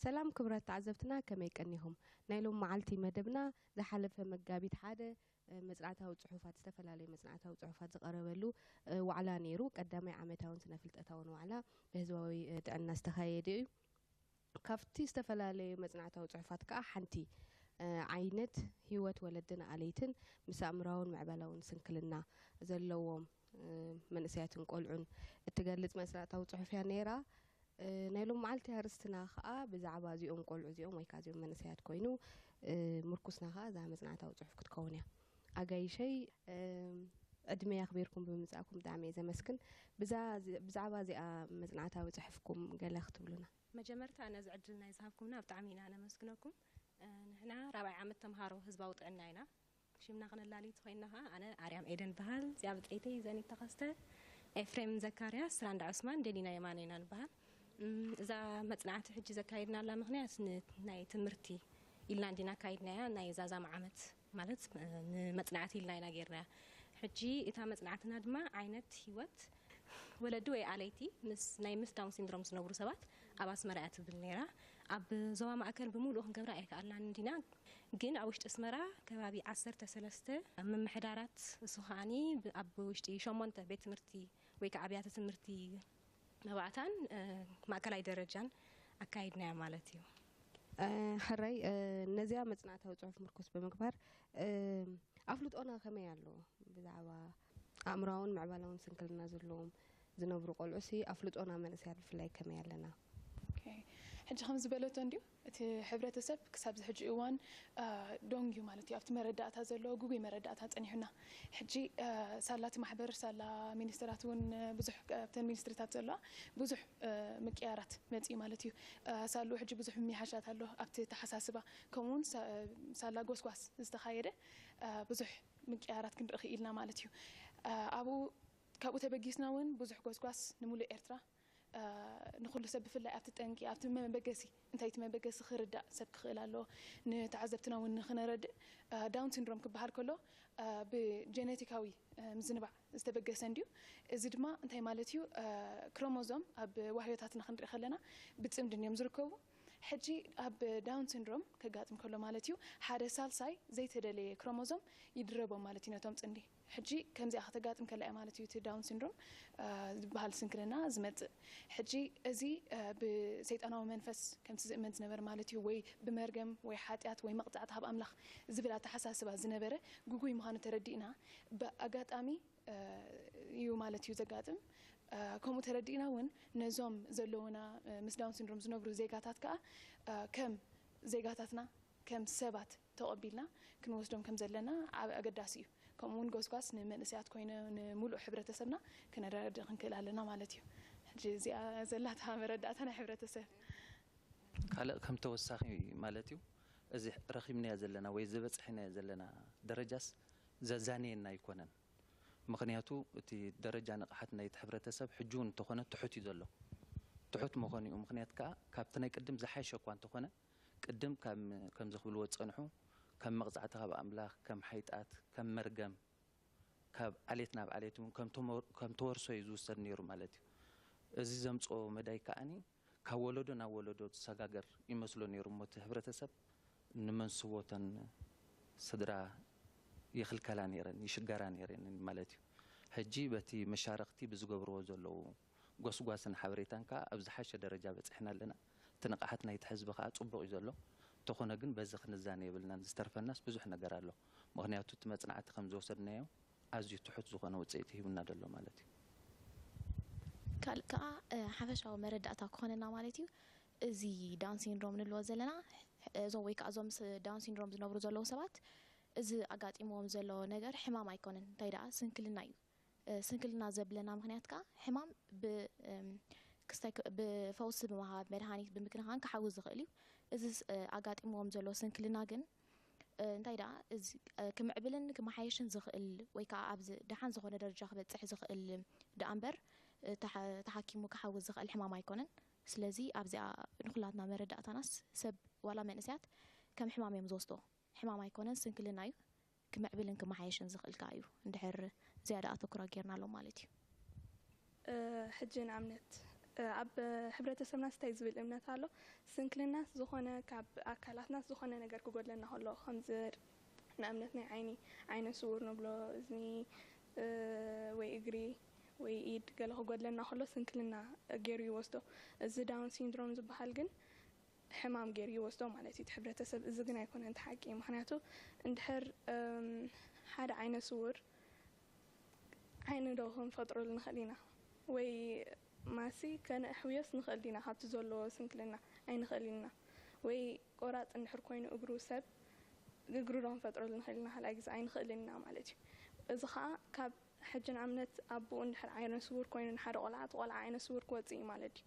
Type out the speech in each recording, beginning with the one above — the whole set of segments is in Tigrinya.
ሰላም ክቡራት ተዓዘብትና፣ ከመይ ቀኒኹም? ናይ ሎም መዓልቲ መደብና ዝሓለፈ መጋቢት ሓደ፣ እ፣ መጽናዕታዊ ጽሑፋት፣ ዝተፈላለዩ መጽናዕታዊ ጽሑፋት ዝቐረበሉ፣ እ፣ ዋዕላ ነይሩ። ቀዳማይ ዓመታውን ስነ ፍልጠታውን ዋዕላ ብህዝባዊ፣ እ፣ ጥዕና ዝተኻየደ እዩ። ካብቲ ዝተፈላለዩ መጽናዕታዊ ጽሑፋት ከኣ ሓንቲ፣ እ፣ ዓይነት ህይወት ወለድን ኣለይትን ምስ ኣእምራውን ምዕባላውን ስንክልና ዘለዎም፣ እ፣ መንእሰያትን ቆልዑን እትገልጽ መጽናዕታዊ ጽሑፍ እያ ነይራ። እ፣ ናይ ሎም መዓልቲ ኣርእስትና ከኣ ብዛዕባ እዚኦም ቆልዑ እዚኦም ወይ ከኣ እዚኦም መንእሰያት ኮይኑ፣ እ፣ ምርኩስና ከኣ እዛ መጽናዕታዊ ጽሑፍ ክትከውን እያ። ኣጋይሸይ፣ እ፣ ዕድመይ ኣኽቢርኩም ብምጻእኩም ብጣዕሚ እየ ዘመስግን። ብዛ-፣ ብዛዕባ እዚኣ መጽናዕታዊ ጽሑፍኩም ገለ ክትብሉና? መጀመርታ ነዚ ዕድል ናይ ዝሃብኩምና ብጣዕሚ ኢና ነመስግነኩም። እ፣ ንሕና ራብዓይ ዓመት ተምሃሮ ህዝባዊ ጥዕና ኢና። ሽምና ክነላሊ እንተኾይንና ኸዓ፣ ኣነ ኣርያም ኤደን በሃል፣ እዚኣ ብጸይተይ ዘኒት ተኸስተ፣ ኤፍሬም ዘካርያስ፣ ስራንዳ ዑስማን፣ ደሊና የማነ ኢና ንበሃል። እም፣ እዛ መጽናዕቲ ሕጂ ዘካየድናላ ምኽንያት ን-፣ ናይ ትምህርቲ ኢልና እንዲና ኣካይድናያ፣ ናይ ዛዛም ዓመት ማለት፣ እ፣ ንመጽናዕቲ ኢልና ኢና ጌርናያ። ሕጂ እታ መጽናዕትና ድማ ዓይነት ህይወት ወለዲ ወይ ኣለይቲ ምስ ናይ ምስ ዳውን ሲንድሮም ዝነብሩ ሰባት ኣብ ኣስመራ እያ ትብል ነይራ። ኣብ ዞባ ማእከል ብምሉኡ ክንገብራ ኣይከኣልናን እንዲና፣ ግን ኣብ ውሽጢ ኣስመራ ከባቢ ዓሰርተ ሰለስተ ምምሕዳራት፣ እሱ ከዓኒ ብ-፣ ኣብ ውሽጢ ሸሞንተ ቤት ትምህርቲ ወይ ከዓ ኣብያተ ትምህርቲ መባእታን፣ እ፣ ማእከላይ ደረጃን ኣካይድናያ ማለት እዩ። እ፣ ሕራይ፣ እ፣ ነዚኣ መጽናዕታዊ ጽሑፍ ምርኩስ ብምግባር፣ እ፣ ኣፍልጦና ከመይ ኣሎ ብዛዕባ ኣእምራውን ምዕባላውን ስንክልና ዘለዎም ዝነብሩ ቆልዑ ሲ ኣፍልጦና መንእሰያት ብፍላይ ከመይ ኣለና? ኦኬ። ሕጂ ከም ዝበለቶ እንድዩ፣ እቲ ሕብረተሰብ ክሳብ እዚ ሕጂ እዋን፣ እ፣ ዶንግ እዩ ማለት እዩ። ኣብቲ መረዳእታ ዘሎ ግጉይ መረዳእታ ጸኒሑና። ሕጂ፣ እ፣ ሳላ እቲ ማሕበር፣ ሳላ ሚኒስትራት እውን፣ እ፣ ብዙሕ፣ እ፣ ኣብተን ሚኒስትሪታት ዘለዋ ብዙሕ፣ እ፣ ምቅያራት መጺኡ ማለት እዩ። እ፣ ሳልኡ ሕጂ ብዙሕ ምምሕያሻት ኣሎ ኣብቲ ተሓሳስባ። ከምኡ እውን ሳ-፣ ሳላ ጎስጓስ ዝተኻየደ፣ እ፣ ብዙሕ ምቅያራት ክንርኢ ክኢልና ማለት እዩ። እ፣ ኣብኡ፣ ካብኡ ተበጊስና እውን ብዙሕ ጎስጓስ ንምሉእ ኤርትራ፣ እ፣ ንኹሉ ሰብ ብፍላይ ኣብቲ ጠንቂ፣ ኣብቲ መበገሲ፣ እንታይ እቲ መበገሲ ክርዳእ ሰብ ክኽእል ኣለዎ። ንተዓዘብትና እውን ንኽነረድእ፣ እ፣ ዳውን ሲንድሮም ክበሃል ከሎ፣ እ፣ ብጀነቲካዊ፣ እ፣ ምዝንባዕ ዝተበገሰ እንድዩ። እዚ ድማ እንታይ ማለት እዩ? እ፣ ክሮሞዞም ኣብ ዋህዮታትና ክንርኢ ከለና ብጽምድን እዮም ዝርከቡ። ሕጂ ኣብ ዳውን ሲንድሮም ከጋጥም ከሎ ማለት እዩ፣ ሓደ ሳልሳይ ዘይተደለየ ክሮሞዞም ይድረቦም ማለት እዩ ነቶም ጽንዲ። ሕጂ ከምዚኣ ከተጋጥም ከላ እያ ማለት እዩ እቲ ዳውን ሲንድሮም፣ እ፣ ዝበሃል ስንክልና ዝመጽእ። ሕጂ እዚ፣ እ፣ ብሰይጣናዊ መንፈስ ከምቲ ዝእመን ዝነበረ ማለት እዩ፣ ወይ ብመርገም ወይ ሓጢኣት ወይ መቕጻዕቲ ካብ ኣምላኽ ዝብል ኣተሓሳስባ ዝነበረ ግጉይ ምዃኑ ተረዲእና፣ ብኣጋጣሚ፣ እ፣ እዩ ማለት እዩ ዘጋጥም። እ፣ ከምኡ ተረዲእና እውን ነዞም ዘለዉና፣ እ፣ ምስ ዳውን ሲንድሮም ዝነብሩ ዜጋታት ከኣ፣ እ፣ ከም ዜጋታትና ከም ሰባት ተቐቢልና ክንወስዶም ከም ዘለና ኣብ-፣ ኣገዳሲ እዩ። ከምኡ እውን ጎስጓስ ንመንእሰያት ኮይነ ንምሉእ ሕብረተሰብና ክነረድእ ክንክእል ኣለና ማለት እዩ። ሕጂ እዚኣ ዘላታ መረዳእታ ናይ ሕብረተሰብ። ካልእ ከም ተወሳኺ ማለት እዩ፣ እዚ ረኺብናዮ ዘለና ወይ ዝበጽሕናዮ ዘለና ደረጃስ ዘዛንየና ኣይኮነን። ምኽንያቱ እቲ ደረጃ ንቕሓት ናይቲ ሕብረተሰብ ሕጂ እውን እንተኾነ ትሑት እዩ ዘሎ። ትሑት ምዃኑ እዩ። ምኽንያት ከኣ ካብቲ ናይ ቅድም ዝሓሸ እኳ እንተኾነ፣ ቅድም ከም፣ ከምዚ ክብልዎ ዝጸንሑ፣ ከም መቕጻዕቲ ካብ ኣምላኽ፣ ከም ሓይጣት፣ ከም መርገም፣ ካብ ዓሌት ናብ ዓሌት እውን ከም ተመ-፣ ከም ተወርሶ እዩ ዝውሰድ ነይሩ ማለት እዩ። እዚ ዘምጽኦ መዳይ ከኣኒ ካብ ወለዶ ናብ ወለዶ ዝሰጋገር ይመስሎ ነይሩ እሞ እቲ ሕብረተሰብ ንመንስቦተን ስድራ ይኽልከላ ነይረን፣ ይሽገራ ነይረን ማለት እዩ። ሕጂ በቲ መሻርኽቲ ብዝገብርዎ ዘለዉ ጎስጓስን ሓበሬታን ከኣ ኣብ ዝሓሸ ደረጃ በጺሕና ኣለና። እቲ ንቕሓት ናይቲ ሕዝቢ ከኣ ጽቡቕ እዩ ዘሎ። እንተኾነ ግን በዚ ክንዛነ የብልናን። ዝተርፈናስ ብዙሕ ነገር ኣሎ። ምኽንያቱ እቲ መጽናዕቲ ከም ዝወሰድናዮ ኣዝዩ ትሑት ዝኾነ ውጽኢት ሂቡና ዘሎ ማለት እዩ። ካልእ ከኣ፣ እ፣ ሓፈሻዊ መረዳእታ ክኾነና ማለት እዩ። እዚ ዳውን ሲንድሮም ንብሎ ዘለና፣ እዞም ወይ ከኣ እዞም ምስ ዳውን ሲንድሮም ዝነብሩ ዘለዉ ሰባት፣ እዚ ኣጋጢምዎም ዘሎ ነገር ሕማም ኣይኮነን፣ እንታይ ደኣ ስንክልና እዩ። እ፣ ስንክልና ዘብለና ምኽንያት ከኣ ሕማም ብ-፣ እም፣ ክስታይ ክ-፣ ብፈውሲ ብምሃብ፣ መድሃኒት ብምክንኻን ክሓዊ ዝኽእል እዩ። እዚ ስ-፣ እ፣ ኣጋጢምዎም ዘሎ ስንክልና ግን፣ እ፣ እንታይ ደኣ፣ እዚ፣ እ፣ ክምዕብልን ክመሓየሽን ዝኽእል ወይ ከኣ ኣብዚ ደሓን ዝኾነ ደረጃ ክበጽሕ ዝኽእል ደኣ እምበር፣ እ፣ ተሓ-፣ ተሓኪሙ ክሓዊ ዝኽእል ሕማም ኣይኮነን። ስለዚ ኣብዚኣ ንኹላትና መረዳእታናስ ሰብ ዋላ መንእሰያት ከም ሕማም እዮም ዝወስድዎ። ሕማም ኣይኮነን፣ ስንክልና እዩ። ክምዕብልን ክመሓየሽን ዝኽእል ከኣ እዩ። እንድሕር ዝያዳ ኣተኩሮ ጌርናሎም ማለት እዩ። እ፣ ሕጂ ንኣብነት ኣብ ሕብረተሰብናስ እንታይ ዝብል እምነት ኣሎ? ስንክልናስ ዝኾነ ካብ ኣካላትናስ ዝኾነ ነገር ክጎድለና ከሎ ከምዚ ንኣብነት ናይ ዓይኒ ዓይነ ስውር ንብሎ እዝኒ ወይ እግሪ ወይ ኢድ ገለ ክጎድለና ከሎ ስንክልና ገይሩ ይወስዶ። እዚ ዳውን ሲንድሮም ዝበሃል ግን ሕማም ገይሩ ይወስዶ ማለት እዩ እቲ ሕብረተሰብ። እዚ ግን ኣይኮነን እቲ ሓቂ። ምክንያቱ እንድሕር ሓደ ዓይነ ስውር ዓይኒ ዶ ክንፈጥረሉ ንኽእል ኢና ወይ ማሲ ከነእሕውዮስ ንኽእል ዲና ካብቲ ዘለዎ ስንክልና? ኣይንኽእል ኢና። ወይ ቆራፅ እንድሕር ኮይኑ እግሩ ሰብ እግሩ ዶ ክንፈጥረሉ ንኽእል ኢና ካልኣይ ግዜ? ኣይንኽእልን ኢና ማለት እዩ። እዚ ከዓ ካብ ሕጂ ንኣብነት ኣቦኡ እንድሕር ዓይነ ስውር ኮይኑ ንሓደ ቆልዓ እቲ ቆልዓ ዓይነ ስውር ክወፅእ እዩ ማለት እዩ።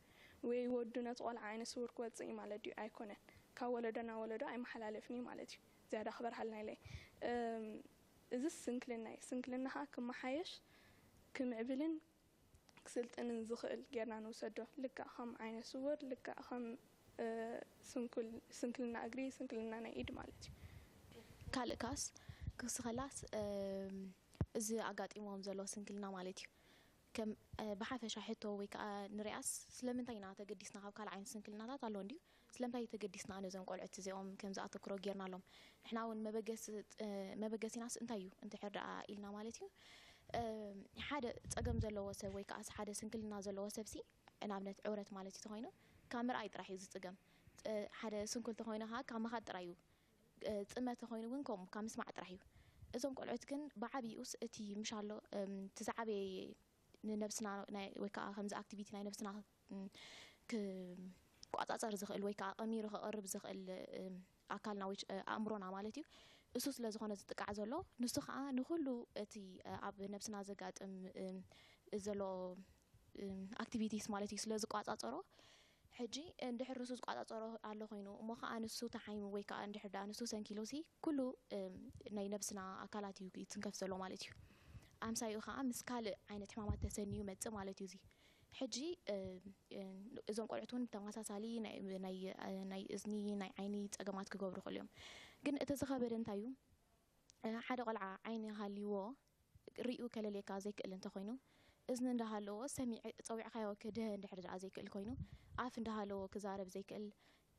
ወይ ወዱ ነቲ ቆልዓ ዓይነ ስውር ክወፅእ እዩ ማለት እዩ ኣይኮነን። ካብ ወለዶ ናብ ወለዶ ኣይመሓላለፍን እዩ ማለት እዩ። ዝያዳ ክበርሃልና ኢለ እዚ ስንክልና እዩ። ስንክልና ከዓ ክመሓየሽ ክምዕብልን ክስልጥንን ዝኽእል ጌርና ንውሰዶ። ልክዕ ከም ዓይነ ስውር፣ ልክዕ ከም ስንክልና እግሪ፣ ስንክልና ናይ ኢድ ማለት እዩ። ካልእ ካስ ክስኸላስ እዚ ኣጋጢሞም ዘሎ ስንክልና ማለት እዩ። ከም ብሓፈሻ ሕቶ ወይ ከዓ ንሪኣስ ስለምንታይ ኢና ተገዲስና ካብ ካልእ ዓይነት ስንክልናታት ኣሎ እንድዩ ስለምንታይ ተገዲስና ነዞም ቆልዑት እዚኦም ከምዚ ኣተክሮ ጌርናሎም ንሕና እውን መበገሲናስ እንታይ እዩ እንድሕር ደኣ ኢልና ማለት እዩ ሓደ ፀገም ዘለዎ ሰብ ወይ ከዓ ሓደ ስንክልና ዘለዎ ሰብ ሲ ንኣብነት ዕውረት ማለት እዩ ተኮይኑ ካብ ምርኣይ ጥራሕ እዩ ዝፅገም ሓደ ስንኩል ተኮይኑ ከዓ ካብ ምኻድ ጥራይ እዩ ፅመ ተኮይኑ እውን ከምኡ ካብ ምስማዕ ጥራሕ እዩ እዞም ቆልዑት ግን ብዓብይኡስ እቲ ምሻሎ እቲ ዝዓበየ ንነብስና ወይ ከዓ ከምዚ ኣክቲቪቲ ናይ ነብስና ክቋፃፀር ዝኽእል ወይ ከዓ ቀሚሩ ከቕርብ ዝኽእል ኣካልና ወይ ኣእምሮና ማለት እዩ እሱ ስለ ዝኾነ ዝጥቃዕ ዘሎ ንሱ ከዓ ንኩሉ እቲ ኣብ ነብስና ዘጋጥም ዘሎ ኣክቲቪቲስ ማለት እዩ ስለ ዝቋፃፀሮ ሕጂ እንድሕር ንሱ ዝቋፃፀሮ ኣሎ ኮይኑ እሞ ከዓ ንሱ ተሓይሙ ወይ ከዓ እንድሕር ደኣ ንሱ ሰንኪሉ ሲ ኩሉ ናይ ነብስና ኣካላት እዩ ይትንከፍ ዘሎ ማለት እዩ ኣምሳይኡ ከዓ ምስ ካልእ ዓይነት ሕማማት ተሰንዩ መፅእ ማለት እዩ እዚ ሕጂ እዞም ቆልዑት እውን ብተመሳሳሊ ናይ እዝኒ ናይ ዓይኒ ፀገማት ክገብሩ ይኽእሉ እዮም ግን እቲ ዝኸበደ እንታይ እዩ ሓደ ቆልዓ ዓይኒ ሃልይዎ ሪኡ ከለልየካ ዘይክእል እንተኾይኑ እዝኒ እንዳሃለዎ ሰሚዕ ፀዊዕካዮ ክድሀ እንድሕር ደኣ ዘይክእል ኮይኑ ኣፍ እንዳሃለዎ ክዛረብ ዘይክእል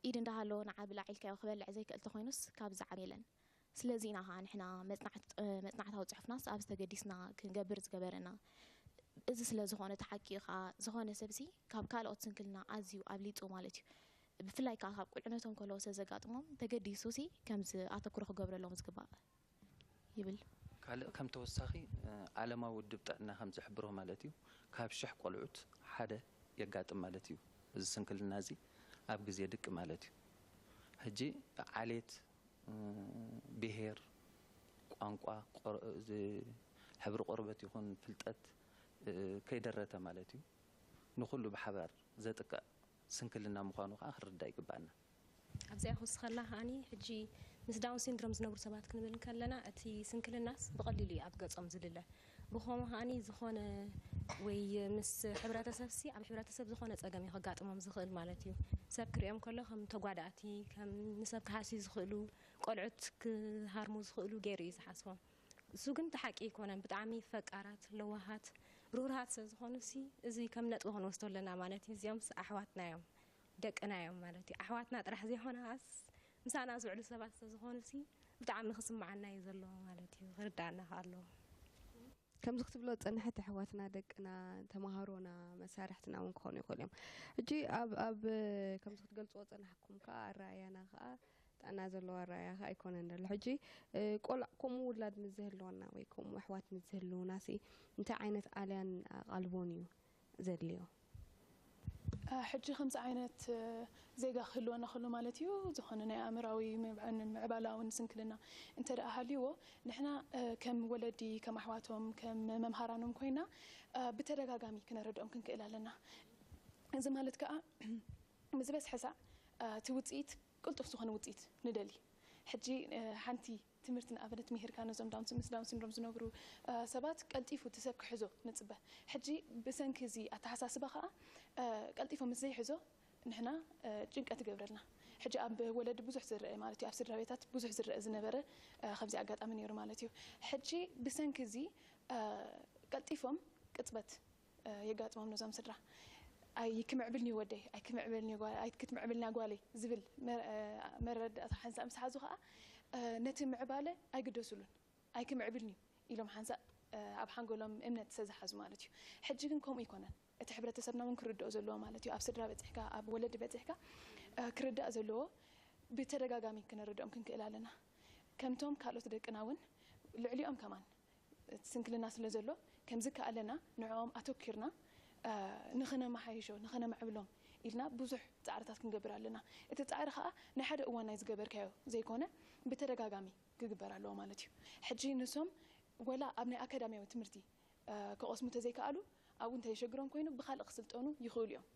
ኢድ እንዳሃለዎ ንዓ ብላዕ ኢልካዮ ክበልዕ ዘይክእል ተኾይኑስ ካብ ዝዓብ የለን ስለዚ ኢና ከዓ ንሕና መፅናዕታዊ ፅሑፍናስ ኣብዚ ተገዲስና ክንገብር ዝገበረና እዚ ስለ ዝኾነ ተሓቂኡ ከዓ ዝኾነ ሰብሲ ካብ ካልኦት ስንክልና ኣዝዩ ኣብሊፁ ማለት እዩ ብፍላይ ከዓ ካብ ቁልዕነቶም ከለዎ ስለ ዘጋጥሞም ተገዲሱ ሲ ከምዚ ኣተኩሮ ክገብረሎም ዝግባእ ይብል። ካልእ ከም ተወሳኺ ዓለማዊ ውድብ ጥዕና ከም ዝሕብሮ ማለት እዩ ካብ ሽሕ ቆልዑት ሓደ የጋጥም ማለት እዩ እዚ ስንክልና እዚ ኣብ ግዜ ድቂ ማለት እዩ። ሕጂ ዓሌት፣ ብሄር፣ ቋንቋ፣ ሕብሪ ቆርበት ይኹን ፍልጠት ከይደረተ ማለት እዩ ንኹሉ ብሓባር ዘጥቅዕ ስንክልና ምዃኑ ከዓ ክንርዳእ ይግበኣና። ኣብዚኣ ክውስኸላ ከዓኒ ሕጂ ምስ ዳውን ሲንድሮም ዝነብሩ ሰባት ክንብል እንከለና እቲ ስንክልናስ ብቐሊሉ እዩ ኣብ ገጾም ዝልለ። ብኸምኡ ከዓኒ ዝኾነ ወይ ምስ ሕብረተሰብሲ ኣብ ሕብረተሰብ ዝኾነ ጸገም እዩ ከጋጥሞም ዝኽእል ማለት እዩ። ሰብ ክሪኦም ከሎ ከም ተጓዳእቲ፣ ከም ንሰብ ክሃስዩ ዝኽእሉ፣ ቆልዑት ክሃርሙ ዝኽእሉ ገይሩ እዩ ዝሓስቦም። እሱ ግን እቲ ሓቂ ኣይኮነን። ብጣዕሚ ፈቃራት፣ ለዋሃት፣ ርህሩሃት ስለ ዝኾኑሲ እዚ ከም ነጥቢ ክንወስዶ ኣለና ማለት እዩ። እዚኦምስ ኣሕዋትና እዮም፣ ደቅና እዮም ማለት እዩ። ኣሕዋትና ጥራሕ ዘይኮናስ ምሳና ዝውዕሉ ሰባት ስለ ዝኾኑሲ ብጣዕሚ ክስምዓና እዩ ዘለዎ ማለት እዩ። ክርዳኣና ከ ኣለዎ። ከምዚ ክትብሎ ዝፀንሐት ኣሕዋትና ደቅና ተምሃሮና መሳርሕትና እውን ክኾኑ ይኽእሉ እዮም ሕጂ ኣብ ኣብ ከምዚ ክትገልፅዎ ዝፀናሕኩም ከዓ ኣረኣያና ከዓ ጥዕና ዘለዎ ኣረኣያ ከዓ ኣይኮነን ዘሎ ሕጂ ቆልዕ ከምኡ ውላድ ምስ ዝህልወና ወይ ከምኡ ኣሕዋት ምስ ዝህልውና ሲ እንታይ ዓይነት ኣልያን ኣቓልቦን እዩ ዘድልዮ? ሕጂ ከምዚ ዓይነት ዜጋ ክህልወና ከሎ ማለት እዩ ዝኾነ ናይ ኣእምራዊ ምዕባላውን ስንክልና እንተ ደኣ ሃልይዎ ንሕና ከም ወለዲ ከም ኣሕዋቶም ከም መምሃራኖም ኮይና ብተደጋጋሚ ክነረድኦም ክንክእል ኣለና እዚ ማለት ከዓ ብዝበዝሐ ሳዕ እቲ ውፅኢት ቅልጡፍ ዝኾነ ውፅኢት ንደሊ ሕጂ ሓንቲ ትምህርቲ ንኣብነት ምሂርካ ነዞም ዳውን ምስ ዳውን ሲንድሮም ዝነብሩ ሰባት ቀልጢፉ እቲ ሰብ ክሕዞ ንፅበ። ሕጂ ብሰንኪ እዚ ኣተሓሳስባ ከዓ ቀልጢፉ ምስ ዘይሕዞ ንሕና ጭንቀት ይገብረልና። ሕጂ ኣብ ወለዲ ብዙሕ ዝረአ ማለት እዩ፣ ኣብ ስድራ ቤታት ብዙሕ ዝረአ ዝነበረ ከምዚ ኣጋጣሚ ነይሩ ማለት እዩ። ሕጂ ብሰንኪ እዚ ቀልጢፎም ቅፅበት የጋጥሞም ነዞም ስድራ። ኣይክምዕብልኒ ወደይ ኣይክምዕብልኒ ጓል ኣይክትምዕብልና ጓለይ ዝብል መረዳእታ ሓንሳእ ምስ ሓዙ ከዓ ነቲ ምዕባለ ኣይግደስሉን። ኣይክምዕብልኒ ኢሎም ሓንሳእ ኣብ ሓንጎሎም እምነት ሰዝሓዙ ማለት እዩ። ሕጂ ግን ከምኡ ይኮነን። እቲ ሕብረተሰብና እውን ክርድኦ ዘለዎ ማለት እዩ። ኣብ ስድራ በፂሕካ ኣብ ወለዲ በፂሕካ ክርዳእ ዘለዎ ብተደጋጋሚ ክነርድኦም ክንክእል ኣለና። ከምቶም ካልኦት ደቅና እውን ልዕሊኦም ከማን ስንክልና ስለ ዘሎ ከምዚ ከኣለና ንዕኦም ኣተኪርና ንኸነመሓይሾ ንኸነምዕብሎም ኢልና ብዙሕ ፃዕርታት ክንገብር ኣለና። እቲ ፃዕሪ ከዓ ናይ ሓደ እዋን ናይ ዝገበርካዮ ዘይኮነ ብተደጋጋሚ ክግበር ኣለዎ ማለት እዩ። ሕጂ ንሶም ወላ ኣብ ናይ ኣካዳሚያዊ ትምህርቲ ክቐስሙ ተዘይከኣሉ ኣብኡ እንተየሸግሮም ኮይኑ ብካልእ ክስልጠኑ ይኽእሉ እዮም።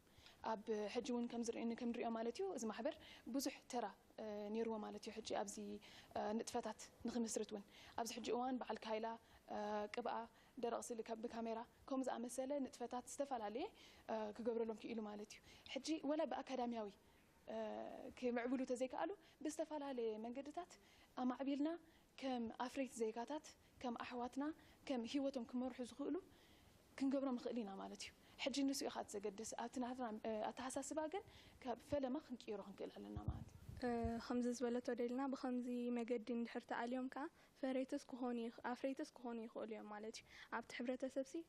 ኣብ ሕጂ እውን ከምዝርእኒ ከምንሪኦ ማለት እዩ እዚ ማሕበር ብዙሕ ተራ ነይርዎ ማለት እዩ። ሕጂ ኣብዚ ንጥፈታት ንክምስርት እውን ኣብዚ ሕጂ እዋን በዓል ካይላ ቅብኣ ደረቕ ስእሊ ብካሜራ ከምኡ ዝኣመሰለ ንጥፈታት ዝተፈላለየ ክገብረሎም ክኢሉ ማለት እዩ። ሕጂ ወላ ብኣካዳሚያዊ ክምዕብሉ ተዘይከኣሉ ብዝተፈላለየ መንገድታት ኣማዕቢልና ከም ኣፍረይቲ ዜጋታት ከም ኣሕዋትና ከም ህይወቶም ክመርሑ ዝኽእሉ ክንገብሮም ንኽእል ኢና ማለት እዩ። ሕጂ ንሱ ኢኻ እቲ ዘገድስ ኣብቲ ናትና ኣተሓሳስባ ግን ካብ ፈለማ ክንቅይሮ ክንክእል ኣለና ማለት እዩ። ከምዚ ዝበለቶ ደልና ብከምዚ መገዲ እንድሕር ተኣልዮም ከዓ ፈረይትስ ክኾኑ ኣፍረይትስ ክኾኑ ይኽእሉ እዮም ማለት እዩ። ኣብቲ ሕብረተሰብ ሲ